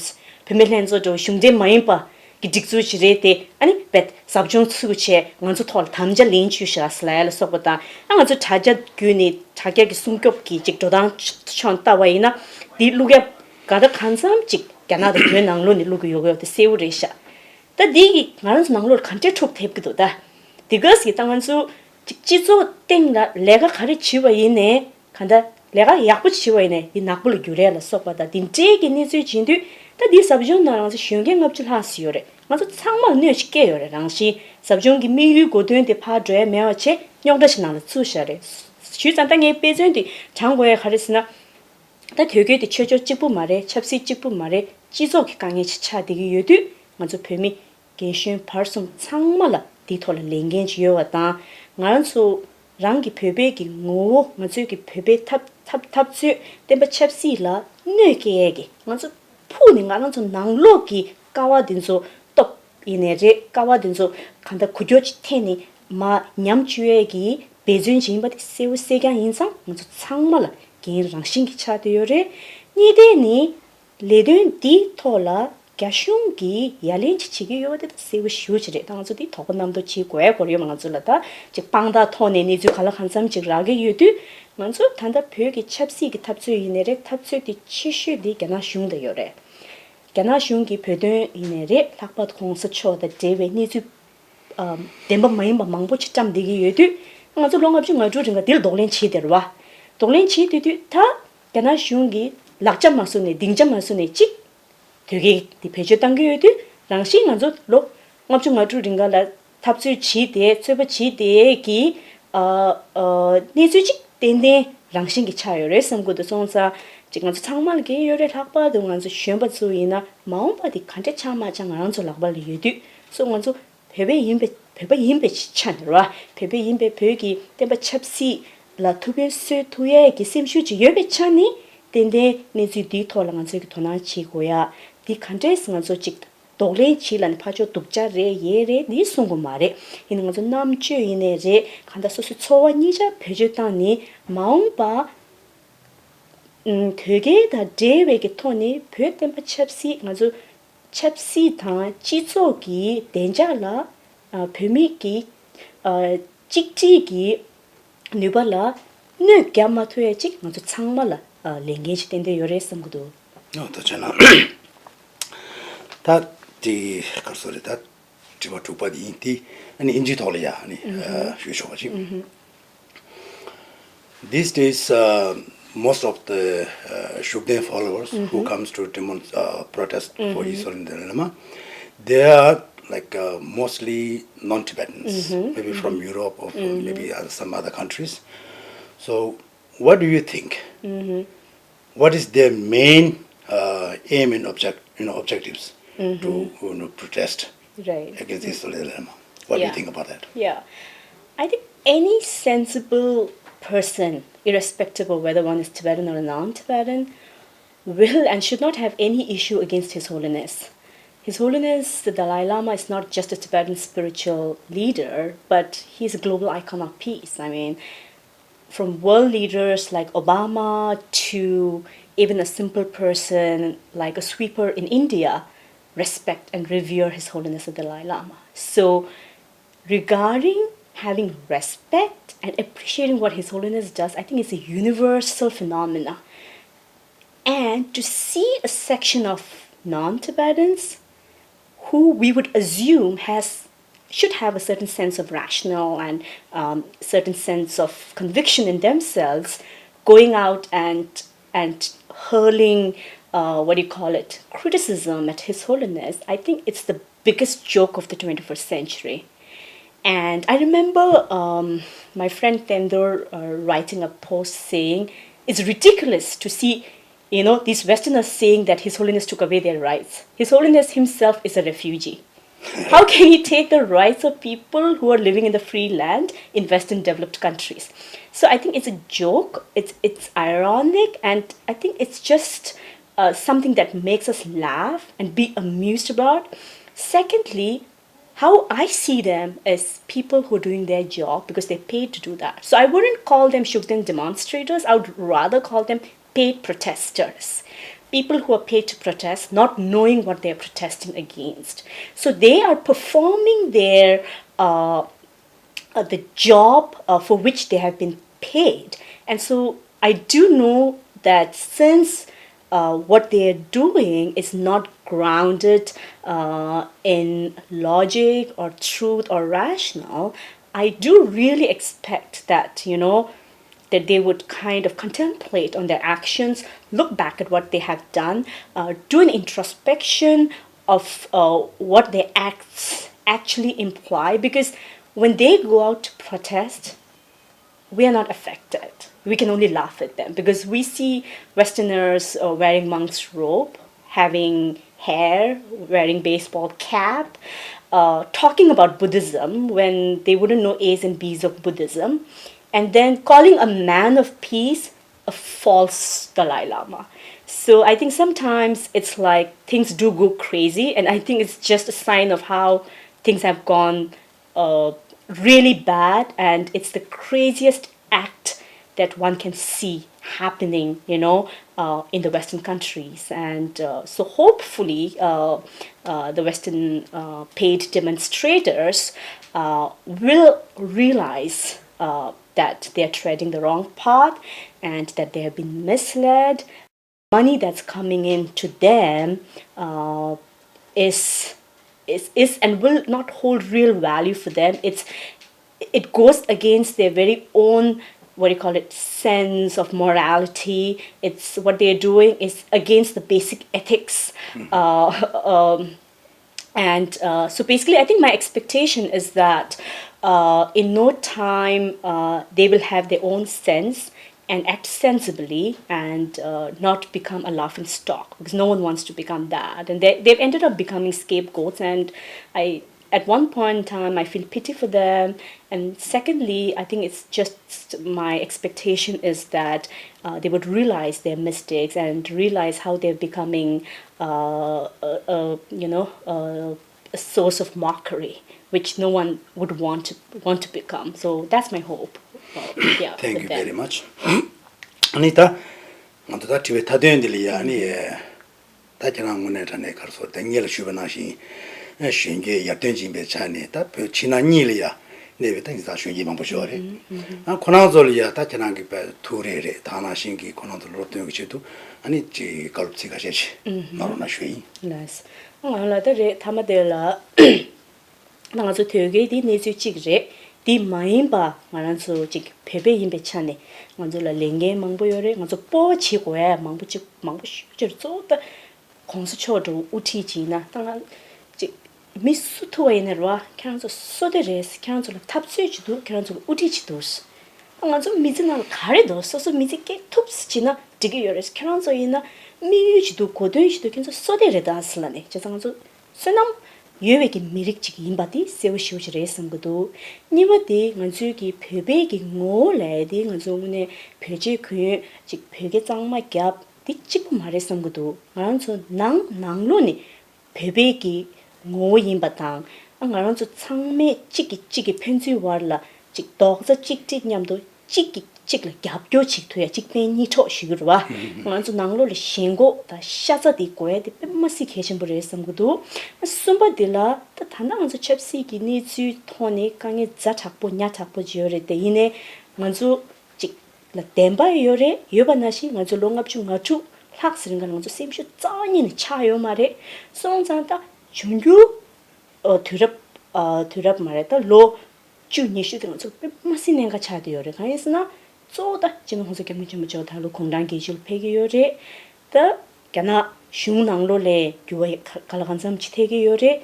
བུད་མེད་ལྷན་ཚོགས་འདྲ་བོ་གཞུང་འབྲེལ་མ་ཡིན་པ། གི་སྒྲིག་འཛུགས་ཤིག་རེད་དེ། ཨ་ནི་བེད་ཟབ་སྦྱོང་ཚུགས་བྱས་ང་ཚོ་ཐོག་ལ་དམ་བཅའ་ལེན་བཅུག་ཤག་ཟེར་ལབ་ཡ་ལ་སོགས་པ་དང་། ཨ་ང་ཚོ་དྲ་རྒྱ་བརྒྱུད་ནས་དྲ་རྒྱ་གི་སྲུང་སྐྱོབ་ཀྱི་ཅིག་འགྲོ་སྟངས་ཕྱོགས་ལྟ་བ་ཡིན་ན། འདི་བླུག་ཡ་ག་འདྲ་གང་འཚམ་ཅིག་རྒྱ་ནག་དང་བོད་ནང་ལོགས་ནས་བླུག་གི་ཡོད་ཡོད་དེ་གསལ་པོ་རེད་ཤག་ད་འདི་གིས་ང་རང་ཚོ་ནང་ལོགས་ལ་ག་འདྲས་འཁྲུག་ཐེབས་ཀྱི་འདུག་ད་འདི་ག་ཟིག་ད་ང་ཚོ་ཅིག་སྤྱི་ཚོགས་སྟེང་ལ་ལས་ཀ་ག་རེ་བྱེད་པ་ཡིན་ནའི། གང་ལྟར་ལས་ཀ་ཡག་པོ་བྱེད་པ་ཡིན་ན་འདི་ནག་པོ་ལ་འགྱུར་ཡ་ལ་སོགས་པ་དང་འདི་འདྲའི་གི་གནས་ཚུལ་བྱེད་དུས། ད་འདི་ཟབ་སྦྱོང་ནང་ང་ཚོ་གཞོན་སྐྱེས་ལྔ་བཅུ་ལྷག་ཙམ་ཡོད་རེད། ང་ཚོ་ཚང་མར་གནོད་ཅིག་སྐྱེལ་ཡོད་རེད། རང་བཞིན་ཟབ་སྦྱོང་གི་དམིགས་ཡུལ་གོ་དོན་དེ་ཕར་འགྲོ་ཡ་མེད་པ་བྱས་རྙོག་དྲ་ཞིག་ནང་ལ་ཚུད་བཞག་རེད། ཞུས་ཙང་ད་ངའི་དཔེ་མཚོན་དེ་དྲངས་དགོས་ཡ་ག་རེ་ཟེར་ན། ད་དོལ་རྒྱལ་དེ་ཆོས་ཕྱོགས་གཅིག་པུ་མ་རེད། ཆབ་སྲིད་གཅིག་པུ་མ་རེད། སྤྱི་ཚོགས་ཀྱི་དཀའ་ངལ་ཅིག་ཆགས་བསྡད་ཀྱི་ཡོད་དུས། ང་ཚོ་བོད་མི་རྒན་གཞོན་བར་གསུམ་ཚང་མ་ལ་འདིའི་ཐོག་ལ་ལས་འགན་ཅིག་ཡོད་པ་དང་། ང་རང་ཚོ་རང་གི་བོད་པའི་གི་ངོ་བོ། ང་ཚོའི་གི་བོད་པའི་འཐབ་འཐབ་འཐབ་རྩོད་བསྟན་པ་ཆབ་སྲིད་ལ་གནོད་སྐྱེལ་ཡས་ཀྱི། ང་ཚོ་ཕུགས་ནས་ང་རང་ཚོ་ནང་ལོགས་ཀྱི་ཀ་བ་འདི་ཚོ་སྟོབས་ཡིན་ནའི་རེད། ཀ་བ་འདི་ཚོ་གང་ལྟར་འགུལ་སྐྱོད་ཅིག་ཐེབས་ནས་མར་ཉམས་བཅུག་ཡས་ཀྱི་འབད་བརྩོན་ཅིག་ཡིན་པ་དེ་གསལ་པོ་གསལ་རྐྱང་ཡིན་ཙང་། ང་ཚོ་ཚང་མ་ལ་འགན་རང་བཞིན་གྱིས་ཆགས་བསྡད་ཡོད་རེད། གཉིས་ནས་ནི། ལས་དོན་འདིའི་ཐོག་ལ་རྒྱ་གཞུང་གིས་ཡ་ལན་ཅིག་བྱེད་ཀྱི་ཡོད་པ་དེ་གསལ་པོ་ཞེ་པོ་ཅིག་རེད། ད་ང་ཚོ་འདི་དོགས་པ་རྣམ་རྟོག་བྱེད་དགོས་ཡ་སྐོར་ཡོད་མ། ང་ཚོ་ལ་ད་ཅིག་དཔང་རྟགས་ཐོག་ནས་གནས་ཚུལ་གང་ལ་གང་འཚམ་ཅིག་རག་གི་ཡོད་དུས། ང་ཚོ་ད་ལྟ་བོད་ཀྱི་ཆབ་སྲིད་ཀྱི་འཐབ་རྩོད་ཡིན་ནའི་རེད། འཐབ་རྩོད་དེ་ཆེ་ཤོས་དེ་རྒྱ་ནག་གཞུང་དང་ཡོད་རེད། རྒྱ་ནག་གཞུང་གིས་བོད་དོན་ཡིན་ནའི་རེད། ལྷག་པར་དུ་གོང་ས་མཆོག་དང་འབྲེལ་བའི་གནས་ཚུལ་ཨ་བདེན་པ་མ་ཡིན་པ་མང་པོ་ཅིག་བཀྲམ་བསྡད་ཀྱི་ཡོད་དུས། ང་ཚོ་ལོ་ལྔ་བཅུ་ང་དྲུག་རིང་ག་འདིར་གདོང་ལེན་བྱས་བསྡད་རེད་བ། གདོང་ལེན་བྱས་བསྡད་དུས། ད་རྒྱ་ནག་གཞུང་གིས་ལག་ཆ་མ་བཟོ་ནས་སྡིངས་ཆ་མ་བཟོ་ནས་ཅིག་དོལ་རྒྱལ་འདི་བེད་སྤྱོད་བཏང་གི་ཡོད་དུས། རང་བཞིན་ང་ཚོ་ལོ་ལྔ་བཅུ་ང་དྲུག་རིང་ག་ལ་འཐབ་རྩོད་བྱས་ཏེ། རྩོད་པ་བྱས་ཏེ་གི་ཨ་ཨ་གནས་ཚུལ་ཅིག་ཏན་ཏན་རང་བཞིན་གྱི་ཆགས་ཡོད་རེད་བསམ་གྱི་འདུག་སོང་ཙང་། ཅིག་ང་ཚོ་ཚང་མ་ལ་འགན་ཡོད་རེད། ལྷག་པར་དུ་ང་ཚོ་གཞོན་པ་ཚོ་ཡིན་ན། མ་འོངས་པ་དེ་ག་འདྲ་ཆགས་མ་ཆགས་ང་རང་ཚོ་ལག་པ་ལ་ཡོད་དུས། སོ་ང་ཚོ་བོད་པ་ཡིན་པའི་བོད་པ་ཡིན་པའི་ཆ་ནས་རེད་བ། བོད་པ་ཡིན་པའི་བོད་ཀྱི་བསྟན་པ་ཆབ་སྲིད་ལ་ཐུགས་ཕན་གསོས་ཐུབ་ཡས་ཀྱི་སེམས་ཤུགས་ཅིག་ཡོད་པའི་ཆ་ནས། ཏན་ཏན་གནས་ཚུལ་འདིའི་ཐོག་ལ་ང་ཚོས་ཀྱི་དོ་སྣང་བྱེད་དགོས་ཡ། འདི་ག་འདྲས་ང་ཚོ་ཅིག་གདོང་ལེན་བྱེད་ལབ་ནས་ཕར་ཕྱོགས་སྡུག་ཅག་རེད་ཡས་རེད་འདི་གསུང་གི་མ་རེད། ཡིན་ན་ང་ཚོ་རྣམ་དཔྱོད་ཡིན་ནའི་རེད། གང་ལྟར་སོ་སོའི་འཚོ་བ་གཉིས་ཆ་བེད་སྤྱོད་བཏང་ནས་མ་འོངས་པ། ཨུམ། དོལ་རྒྱལ་དང་འབྲེལ་བའི་གི་ཐོག་ནས་བོད་བསྟན་པ་ཆབ་སྲིད། ང་ཚོ་ཆབ་སྲིད་དང་སྤྱི་ཚོགས་ཀྱི་བདེ་འཇགས་ལ། ཨ། བོད་མི་གི། ཨ། གཅིག་སྒྲིལ་གྱི་ནུས་པ་ལ་གནོད་བརྒྱབ་མ་ཐུབ་ཡ་ཅིག་ང་ཚོ་ཚང་མ་ལ། ཨ། ལས་འགན་ཅིག་ཏན་ཏན་ཡོད་རེད་བསམ་གྱི་འདུག་ཨོ། ཐུགས་རྗེ་གནང་། ད་དེ་ག་རེ་ཟེར་རེད། ད་དྲི་བ་དྲུག་པ་དེ་ཡིན། དེ་ཨ་ནི་ཨིན་ཇིའི་ཐོག་ལ་ཡ་ཨ་ནི་ཨ་ཞུས་ཆོག་པ་ཅིག These days, uh, most of the uh, Shugden followers who comes to demon- uh, protest for His Holiness Dalai Lama, they are like uh, mostly non-Tibetans, maybe from Europe or from maybe uh, some other countries. So, what do you think? What is their main uh, aim and object, you know, objectives to you know, protest Right. against this dilemma? What do you Yeah. think about that? Yeah. I think any sensible person, irrespective of whether one is Tibetan or non Tibetan, will and should not have any issue against His Holiness. His Holiness the Dalai Lama is not just a Tibetan spiritual leader, but he's a global icon of peace. I mean, from world leaders like Obama to even a simple person like a sweeper in India, respect and revere His Holiness the Dalai Lama. So, regarding having respect and appreciating what His Holiness does, I think it's a universal phenomena. And to see a section of non Tibetans who we would assume has should have a certain sense of rational and um, certain sense of conviction in themselves, going out and and hurling uh, what do you call it, criticism at His Holiness. I think it's the biggest joke of the twenty-first century. And I remember um, my friend Tendor uh, writing a post saying it's ridiculous to see, you know, these Westerners saying that His Holiness took away their rights. His Holiness himself is a refugee. How can he take the rights of people who are living in the free land in Western developed countries? So I think it's a joke, it's, it's ironic, and I think it's just uh, something that makes us laugh and be amused about. Secondly, how I see them is people who are doing their job because they're paid to do that. So I wouldn't call them Shugden demonstrators. I would rather call them paid protesters. People who are paid to protest, not knowing what they're protesting against. So they are performing their uh, uh, the job uh, for which they have been paid. And so I do know that since uh, what they are doing is not grounded uh, in logic or truth or rational, I do really expect that, you know, that they would kind of contemplate on their actions, look back at what they have done, uh, do an introspection of uh, what their acts actually imply. Because when they go out to protest, we are not affected. We can only laugh at them because we see Westerners uh, wearing monks' robe having hair, wearing baseball cap, uh, talking about Buddhism when they wouldn't know A's and B's of Buddhism, and then calling a man of peace a false Dalai Lama. So I think sometimes it's like things do go crazy, and I think it's just a sign of how things have gone uh, really bad, and it's the craziest act that one can see happening, you know, uh, in the Western countries. And uh, so hopefully, uh, uh, the Western uh, paid demonstrators uh, will realize uh, that they are treading the wrong path and that they have been misled. Money that's coming in to them uh, is is is and will not hold real value for them. It's it goes against their very own, what do you call it, sense of morality. It's what they're doing is against the basic ethics. Uh, um, and uh, so basically, I think my expectation is that uh, in no time uh, they will have their own sense and act sensibly and uh, not become a laughing stock, because no one wants to become that. And they, they've ended up becoming scapegoats. And I, at one point in time, I feel pity for them. And secondly, I think it's just my expectation is that uh, they would realize their mistakes and realize how they're becoming, uh, uh, uh, you know, uh, a source of mockery, which no one would want to want to become. So that's my hope. Uh, yeah, Thank with you them. Very much. ཨ་ནི་ད་ང་ཚོ་ད་དྲི་བའི་མཐའ་དོན་འདི་ལ་ཡ་ཨ་ནི་ད་ཁྱེད་རང་དངོས་གནས་དྲང་གནས་ག་རེ་ཟེར་ད་སྔོན་ལ་ཞུས་པ་ནང་བཞིན་གཞོན་སྐྱེས་ཡར་ཐོན་ཅིག་ཡིན་པའི་ཆ་ནས་ད་བོད་ཕྱི་ནང་གཉིས་ལ་ཡ་གནས་པའི་ད་ཡིན་ཙང་གཞོན་སྐྱེས་མང་པོ་ཞིག་ཡོད་རེད། ཨ་ཁོ་རང་ཚོ་ལ་ཡ་ད་ཁྱེད་རང་གི་དཔེ་ཐུགས་རེ་རེད་ད་ནང་བཞིན་གྱི་ཁོ་རང་ཚོ་སློབ་སྟོན་གྱི་ཆེད་དུ་ཨ་ནི་ཅིག་བཀའ་སློབ་ཚིག་ཁ་ཤས་ཤིག་གནང་རོགས་གནང་ཞུ་ཡིན། ལགས། ང་ལ་ད་རེད་མཐའ་མ་དེ་ལ། ད་ང་ཚོ་དོལ་རྒྱལ་འདི་གནས་ཚུལ་གཅིག་རེད། འདི་མ་ཡིན་པ་ང་རང་ཚོ་ཅིག་བོད་པ་ཡིན་པའི་ཆ་ནས་ང་ཚོ་ལ་ལས་འགན་མང་པོ་ཡོད་རེད། ང་ཚོ་སྤོབས་པ་བྱེད་དགོས་ཡ་མང་པོ་ཅིག་མང་པོ་ཞིག་ཅིག་གཙོ་བོ་ད་གོང་ས་མཆོག་འདྲ་བོ་དབུ་ཁྲིད་ཅིག་ཡིན་ན་ད་ང་ཅིག་མི་སུ་ཐུག་པ་ཡིན་ན་རེད་བ། ཁྱེད་རང་ཚོ་བསོད་བདེ་རེད། ཁྱེད་རང་ཚོ་ལ་འཐབ་རྩོད་ཅིག་འདུག་ཁྱེད་རང་ཚོ་ལ་དབུ་ཁྲིད་ཅིག་འདུག་ད་ང་ཚོ་མི་ཚེ་ནང་ལ་ག་རེ་འདུག་སོ་སོ་མི་ཚེ་སྐྱེལ་ཐུབ་ཅིག་ན་འགྲིག་གི་ཡོད་རེད། ཁྱེད་རང་ཚོ་ཡིན་ན་དམིགས་ཡུལ་ཅིག་འདུག་གོ་དོན་ཅིག་འདུག་ཁྱེད་ཚོ་བསོད་བདེ་རེད་ད་ཟེར་ལབ་ནས་བྱས་ཙང་ང་ཚོ། བསོད་ནམས་ཡོད་པའི་གི་མི་རིགས་ཅིག་ཡིན་པ་དེ་གསལ་པོ་ཞེ་པོ་ཅིག་རེད་བསམ་གྱི་འདུག་གཉིས་པ་དེ་ང་ཚོའི་གི་བོད་པའི་གི་ངོ་བོ་ལབ་ཡ་དེ་ང་ཚོ་དངོས་གནས་བོད་ཆས་གོན་ཅིག་བོད་སྐད་གཙང་མ་རྒྱབ་དེ་གཅིག་པུ་མ་རེད་བསམ་གྱི་འདུག་ང་རང་ཚོ་ནང་ནང་ལོགས་ནས་བོད་པའི་གི་ངོ་བོ་ཡིན་པ་དང་ཨ་ང་རང་ཚོ་ཚང་མས་གཅིག་གིས་གཅིག་གི་ཕན་ཚུན་བར་ལ་ཅིག་རྡོག་རྩ་གཅིག་སྒྲིལ་མཉམ་དུ། གཅིག་གིས་གཅིག་ལ་རྒྱབ་སྐྱོར་བྱེད་ཐུབ་ཡ་གཅིག་ཕན་གཉིས་གྲོགས་ཞུ་གི་རེད་བ། ང་ཚོ་ནང་ལོགས་ལ་ཞེན་ཁོག་དང་ཤ་ཚ་དེ་དགོས་ཡ་དེ་དཔེ་མ་སྲིད་གལ་ཆེན་པོ་རེད་བསམ་གི་འདུག་གསུམ་པ་དེ་ལ་ད་ད་ལྟ་ང་ཚོ་ཆབ་སྲིད་ཀྱི་གནས་ཚུལ་ཐོག་ནས་དཀའ་ངལ་ཛ་དྲག་པོ་ཉག་ཕྲ་པོ་ཅིག་ཡོད་རེད་དེ་ཡིན་ནའི་ང་ཚོ་གཅིག་ལ་བདེན་པ་ཡོད་རེད། ཡོད་པ་ནང་བཞིན་ང་ཚོ་ལོ་ལྔ་བཅུ་ང་དྲུག་ལྷག་ཙམ་རིང་ལ་ང་ཚོ་སེམས་ཤུགས་རྩ་བ་ཉིད་ནས་ཆག་ཡོད་མ་རེད། སོང་ཙང་ད་འབྱུང་འགྱུར། ཨ་དུས་རབས་ཨ་དུས་རབས་མ་རེད་ད་ལོ་བཅུ་ཉི་ཤུ་དེ་ང་ཚོ་དཔེ་མ་སྲིད་གནད་འགག་ཆགས་བསྡད་ཡོད་རེད། གང་ཡིན་ཟེར་ན་གཙོ་བོ་ད་སྤྱི་ནོར་༸གོང་ས་༸སྐྱབས་མགོན་ཆེན་པོ་མཆོག་ད་ལོ་གུང་ཁྲན་བརྒྱད་ཅུ་ལ་ཕེབས་ཀྱི་ཡོད་རེད། ད་རྒྱ་ནག་གཞུང་ནང་ལོགས་ལ་འགྱུར་བ་ག་ག་ལ་གང་འཚམ་ཅིག་ཐེབས་ཀྱི་ཡོད་རེད།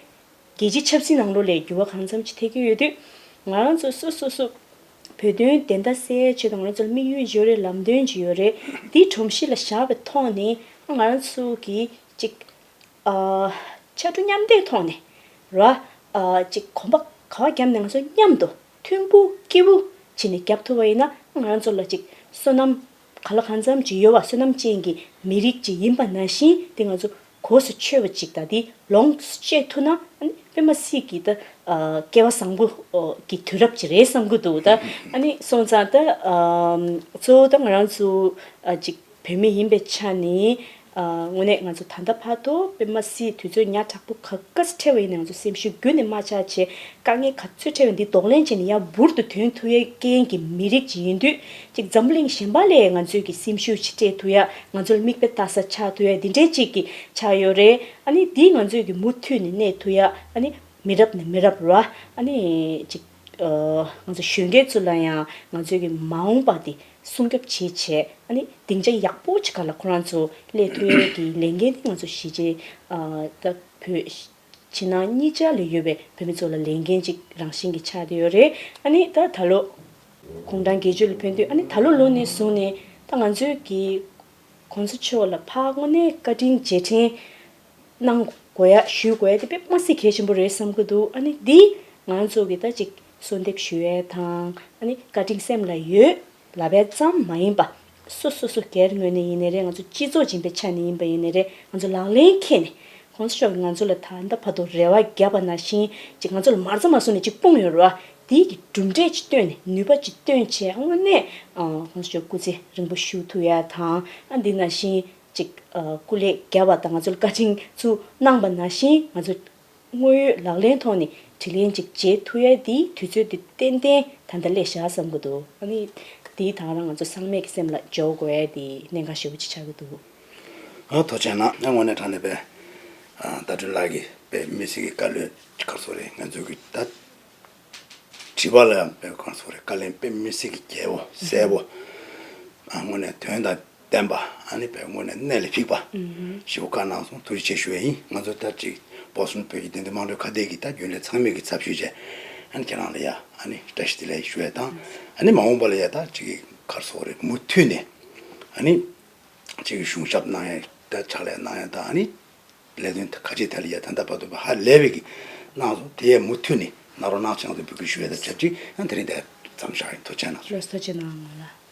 རྒྱལ་སྤྱིའི་ཆབ་སྲིད་ནང་ལོགས་ལ་འགྱུར་བ་གང་འཚམ་ཅིག་ཐེབས་ཀྱི་ཡོད་དུས་ང་རང་ཚོ་སོ་སོ་སོ་བོད་དོན་བདེན་མཐའ་གསལ་ཆེད་དུ་ང་རང་ཚོ་ལ་དམིགས་ཡུལ་ཡོད་རེད། ལམ་སྟོན་ཅིག་ཡོད་རེད། འདི་སྒྲོམ་གཞི་ལ་བཞག་པའི་ཐོག་ནས་ང་རང་ཚོ་གི་ཅིག་ཕྱར་གྲུ་མཉམ་འདེགས་ཐོག་ནས་ར། ཅིག་གོམ་པ་ག་བ་བརྒྱབ་ནས་ང་ཚོ་མཉམ་དུ་མཐུན་པོ་སྐྱིད་པོ་བྱས་ནས་བརྒྱབ་ཐུབ་པ་ཡིན་ན་ང་རང་ཚོ་ལ་ཅིག་བསོད་ནམས་ག་ལ་གང་འཚམ་ཅིག་ཡོད་པ་བསོད་ནམས་ཅན་གྱི་མི་རིགས་ཅིག་ཡིན་པ་ནང་བཞིན་དེ་ང་ཚོ་གོ་སུ་ཆོད་པ་ཅིག་ད་དེ་ལོངས་སུ་སྤྱད་ཐུབ་ན་ཨ་ནི་དཔེ་མ་སྲིད་ཀྱི་ད་སྐལ་བ་བཟང་པོ་གི་དུས་རབས་ཅིག་རེད་བསམ་གི་འདུག་ད་ཨ་ནི་སོང་ཙང་ད་གཙོ་བོ་ད་ང་རང་ཚོ་ཅིག་བོད་མི་ཡིན་པའི་ཆ་ནས་ཨ་དངོས་གནས་ང་ཚོ་ད་ལྟ་བར་དུ་དཔེ་མ་སྲིད་དུས་ཚོད་ཉག་ཕྲ་པོ་ག་ག་སེ་འཕྲད་པ་ཡིན་ན་ང་ཚོ་སེམས་ཤུགས་རྒྱུན་ནས་མ་ཆག་བྱས་དཀའ་ངལ་ག་ཚོད་འཕྲད་པ་འདི་གདོང་ལེན་བྱས་ནས་ཡར་འབུར་དུ་ཐོན་ཐུབ་ཡའི་རྐྱེན་གྱི་མི་རིགས་ཅིག་ཡིན་དུས་ཅིག་འཛམ་བུ་གླིང་གཞན་པ་ལས་ང་ཚོས་ཀྱི་སེམས་ཤུགས་ཅིག་སྤྲད་ཐུབ་ཡ་ང་ཚོ་ལ་མིག་དཔེ་ལྟ་ས་ཆགས་ཐུབ་ཡ་འདི་འདྲའི་ཅིག་གི་ཆགས་ཡོད་རེད། ཨ་ནི་འདི་ང་ཚོས་ཀྱི་མུ་མཐུད་ནས་གནས་ཐུབ་ཡ་ཨ་ནི་མི་རབས་ནས་མི་རབས་ར་ཨ་ནི་ཅིག་ཨ་ང་ཚོ་གཞོན་སྐྱེས་ཚོ་ལ་ཡང་ང་ཚོའི་གི་མ་འོངས་པ་དེ་སྲུང་སྐྱོབ་བྱེད་བྱས་ཨ་ནི་སྡིངས་ཆ་ཡག་པོ་ཅིག་ག་ལ་ཁོ་རང་ཚོ་སླེབས་ཐུབ་ཡས་ཀྱི་ལས་འགན་དེ་ང་ཚོ་གཞིས་བྱེས་ཨ་ད་བོད་ཕྱི་ནང་གཉིས་ཆ་ལ་ཡོད་པའི་བོད་མི་ཚོ་ལ་ལས་འགན་ཅིག་རང་བཞིན་གྱི་ཆགས་བསྡད་ཡོད་རེད། ཨ་ནི་ད་ད་ལོ་གུང་ཁྲན་བརྒྱད་ཅུ་ལ་ཕེབས་དུས་ཨ་ནི་ད་ལོ་ལོ་ནས་བཟུང་ནས་ད་ང་ཚོའི་གི་གོང་ས་མཆོག་ལ་ཕར་དངོས་གནས་བཀའ་དྲིན་རྗེས་དྲན་ གནང་དགོས་ཡ་ཞུ་དགོས་ཡ་དེ་དཔེ་མ་སྲིད་གལ་ཆེན་པོ་རེད་བསམ་གི་འདུག་ཨ་ནི་འདི་ང་ཚོ་གི་ད་ཅིག་གསོལ་འདེབས་ཞུ་ཡ་དང་ཨ་ནི་བཀའ་དྲིན་སེམས་ལ་ཡོད་ལབ་ཡ་ཙམ་མ་ཡིན་པ། སོ་སོ་སོ་སྒེར་ངོས་ནས་ཡིན་ནའི་རེད། ང་ཚོ་སྤྱི་ཚོགས་སྦྱིན་པའི་ཆ་ནས་ཡིན་པ་ཡིན་ནའི་རེད། ང་ཚོ་ལག་ལེན་འཁེལ་ནས་༸གོང་ས་མཆོག་གིས་ང་ཚོ་ལ་ད་ལྟ་བར་དུ་རེ་བ་བརྒྱབ་པ་ནང་བཞིན་ཅིག་ང་ཚོ་ལ་མ་རྩ་མ་བཟུང་ནས་ཅིག་སྤུངས་ཡོད་རེད་བ། དེའི་གི་གྲུབ་འབྲས་ཅིག་བཏོན་ནས་ནུས་པ་ཅིག་བཏོན་བྱས་དངོས་གནས་༸གོང་ས་མཆོག་སྐུ་ཚེ་རིང་པོ་བཞུགས་ཐུབ་ཡ་དང་ཨ་འདི་ནང་བཞིན་ཅིག་སྐུ་ལས་བརྒྱབ་པ་དང་ང་ཚོ་ལ་བཀའ་དྲིན་ཚུར་གནང་པ་ནང་བཞིན་ང་ཚོ་དངོས་ཡོད་ལག་ལེན་ཐོག་ནས་དྲིན་ལན་ཅིག་འཇལ་ཐུབ་ཡ་དེའི་དུས་ཚོད་དེ་ཏན་ཏན་ད་ལྟ་སླེབས་བཞག་བསམ་གི་འདུག་ཨ་ནི་དེའི་དང་རང་ང་ཚོ་ཚང་མས་ཀྱི་སེམས་ལ་འཇོག་དགོས་ཡ་དེ་གནད་འགག་ཞེ་པོ་ཅིག་ཆགས་ཀྱི་འདུག་ཨ་ཐུགས་རྗེ་གནང་། ཨ་དངོས་གནས་དྲང་གནས་པའི་ཨ་ཟླ་སྒྲོན་ལགས་ཀྱིས་དཔེ་མི་སྲིད་ཀྱི་བཀའ་སློབ་ཁག་སོ་རེད། ང་ཚོ་གི་ད་བྲིས་པ་ལ་ཡང་དཔེ་ཁག་སོ་རེད། བཀའ་ལན་དཔེ་མི་སྲིད་ཀྱི་རྒྱས་པོ་གསལ་པོ། ཨ་དངོས་གནས་དོན་དང་ལྡན་པ། ཨ་ནི་དཔེ་དངོས་གནས་གནད་ལ་འཕིགས་པ་ཞེ་པོ་བཀའ་གནང་སོང་། ཐུགས་རྗེ་ཆེ་ཞུ་ཡ་ཡིན། ང་ཚོ་ད་ཅིག་བོ་སི་ཊོན་བོད་ཀྱི་བདེན་དོན་དམངས་ཁྲོད་ཁ་བརྡའི་གི་ད་རྒྱུན་ལས་ཚང་མས་ཀྱི་ཚབ་ཞུས་བྱས་ཨ་ནི་ཁྱེད་རང་ལ་ཡ་ཨ་ནི་བཀྲ་ཤིས་བདེ་ལེགས་ཞུ་ཡ་དང་། ཨ་ནི་མ་འོངས་པ་ལ་ཡ་ད་ཅིག་གི་ཁག་སོ་རེད། མུ་མཐུད་ནས་ཨ་ནི་ཅིག་གི་གཞུང་ཞབས་གནང་ཡ་ད་ཕྱག་ལས་གནང་ཡ་ད་ཨ་ནི་ལས་དོན་ཁ་ཆེ་ཐད་ལ་ཡ་ད་ལྟ་བར་དུ་ཧ་ལས་པའི་གི་གནང་སོང་། དེ་ཡ་མུ་མཐུད་ནས་གནང་རོགས་གནང་བྱས་ང་ཚོ་འབོད་སྐུལ་ཞུ་ཡ་ད་ཆབས་ཅིག་ཨ་དེ་རིང་དེ་མཚམས་བཞག་ཡིན། ཐུགས་རྗེ་གནང་། ལགས་སོ། ཐུགས་རྗེ་གནང་ལགས།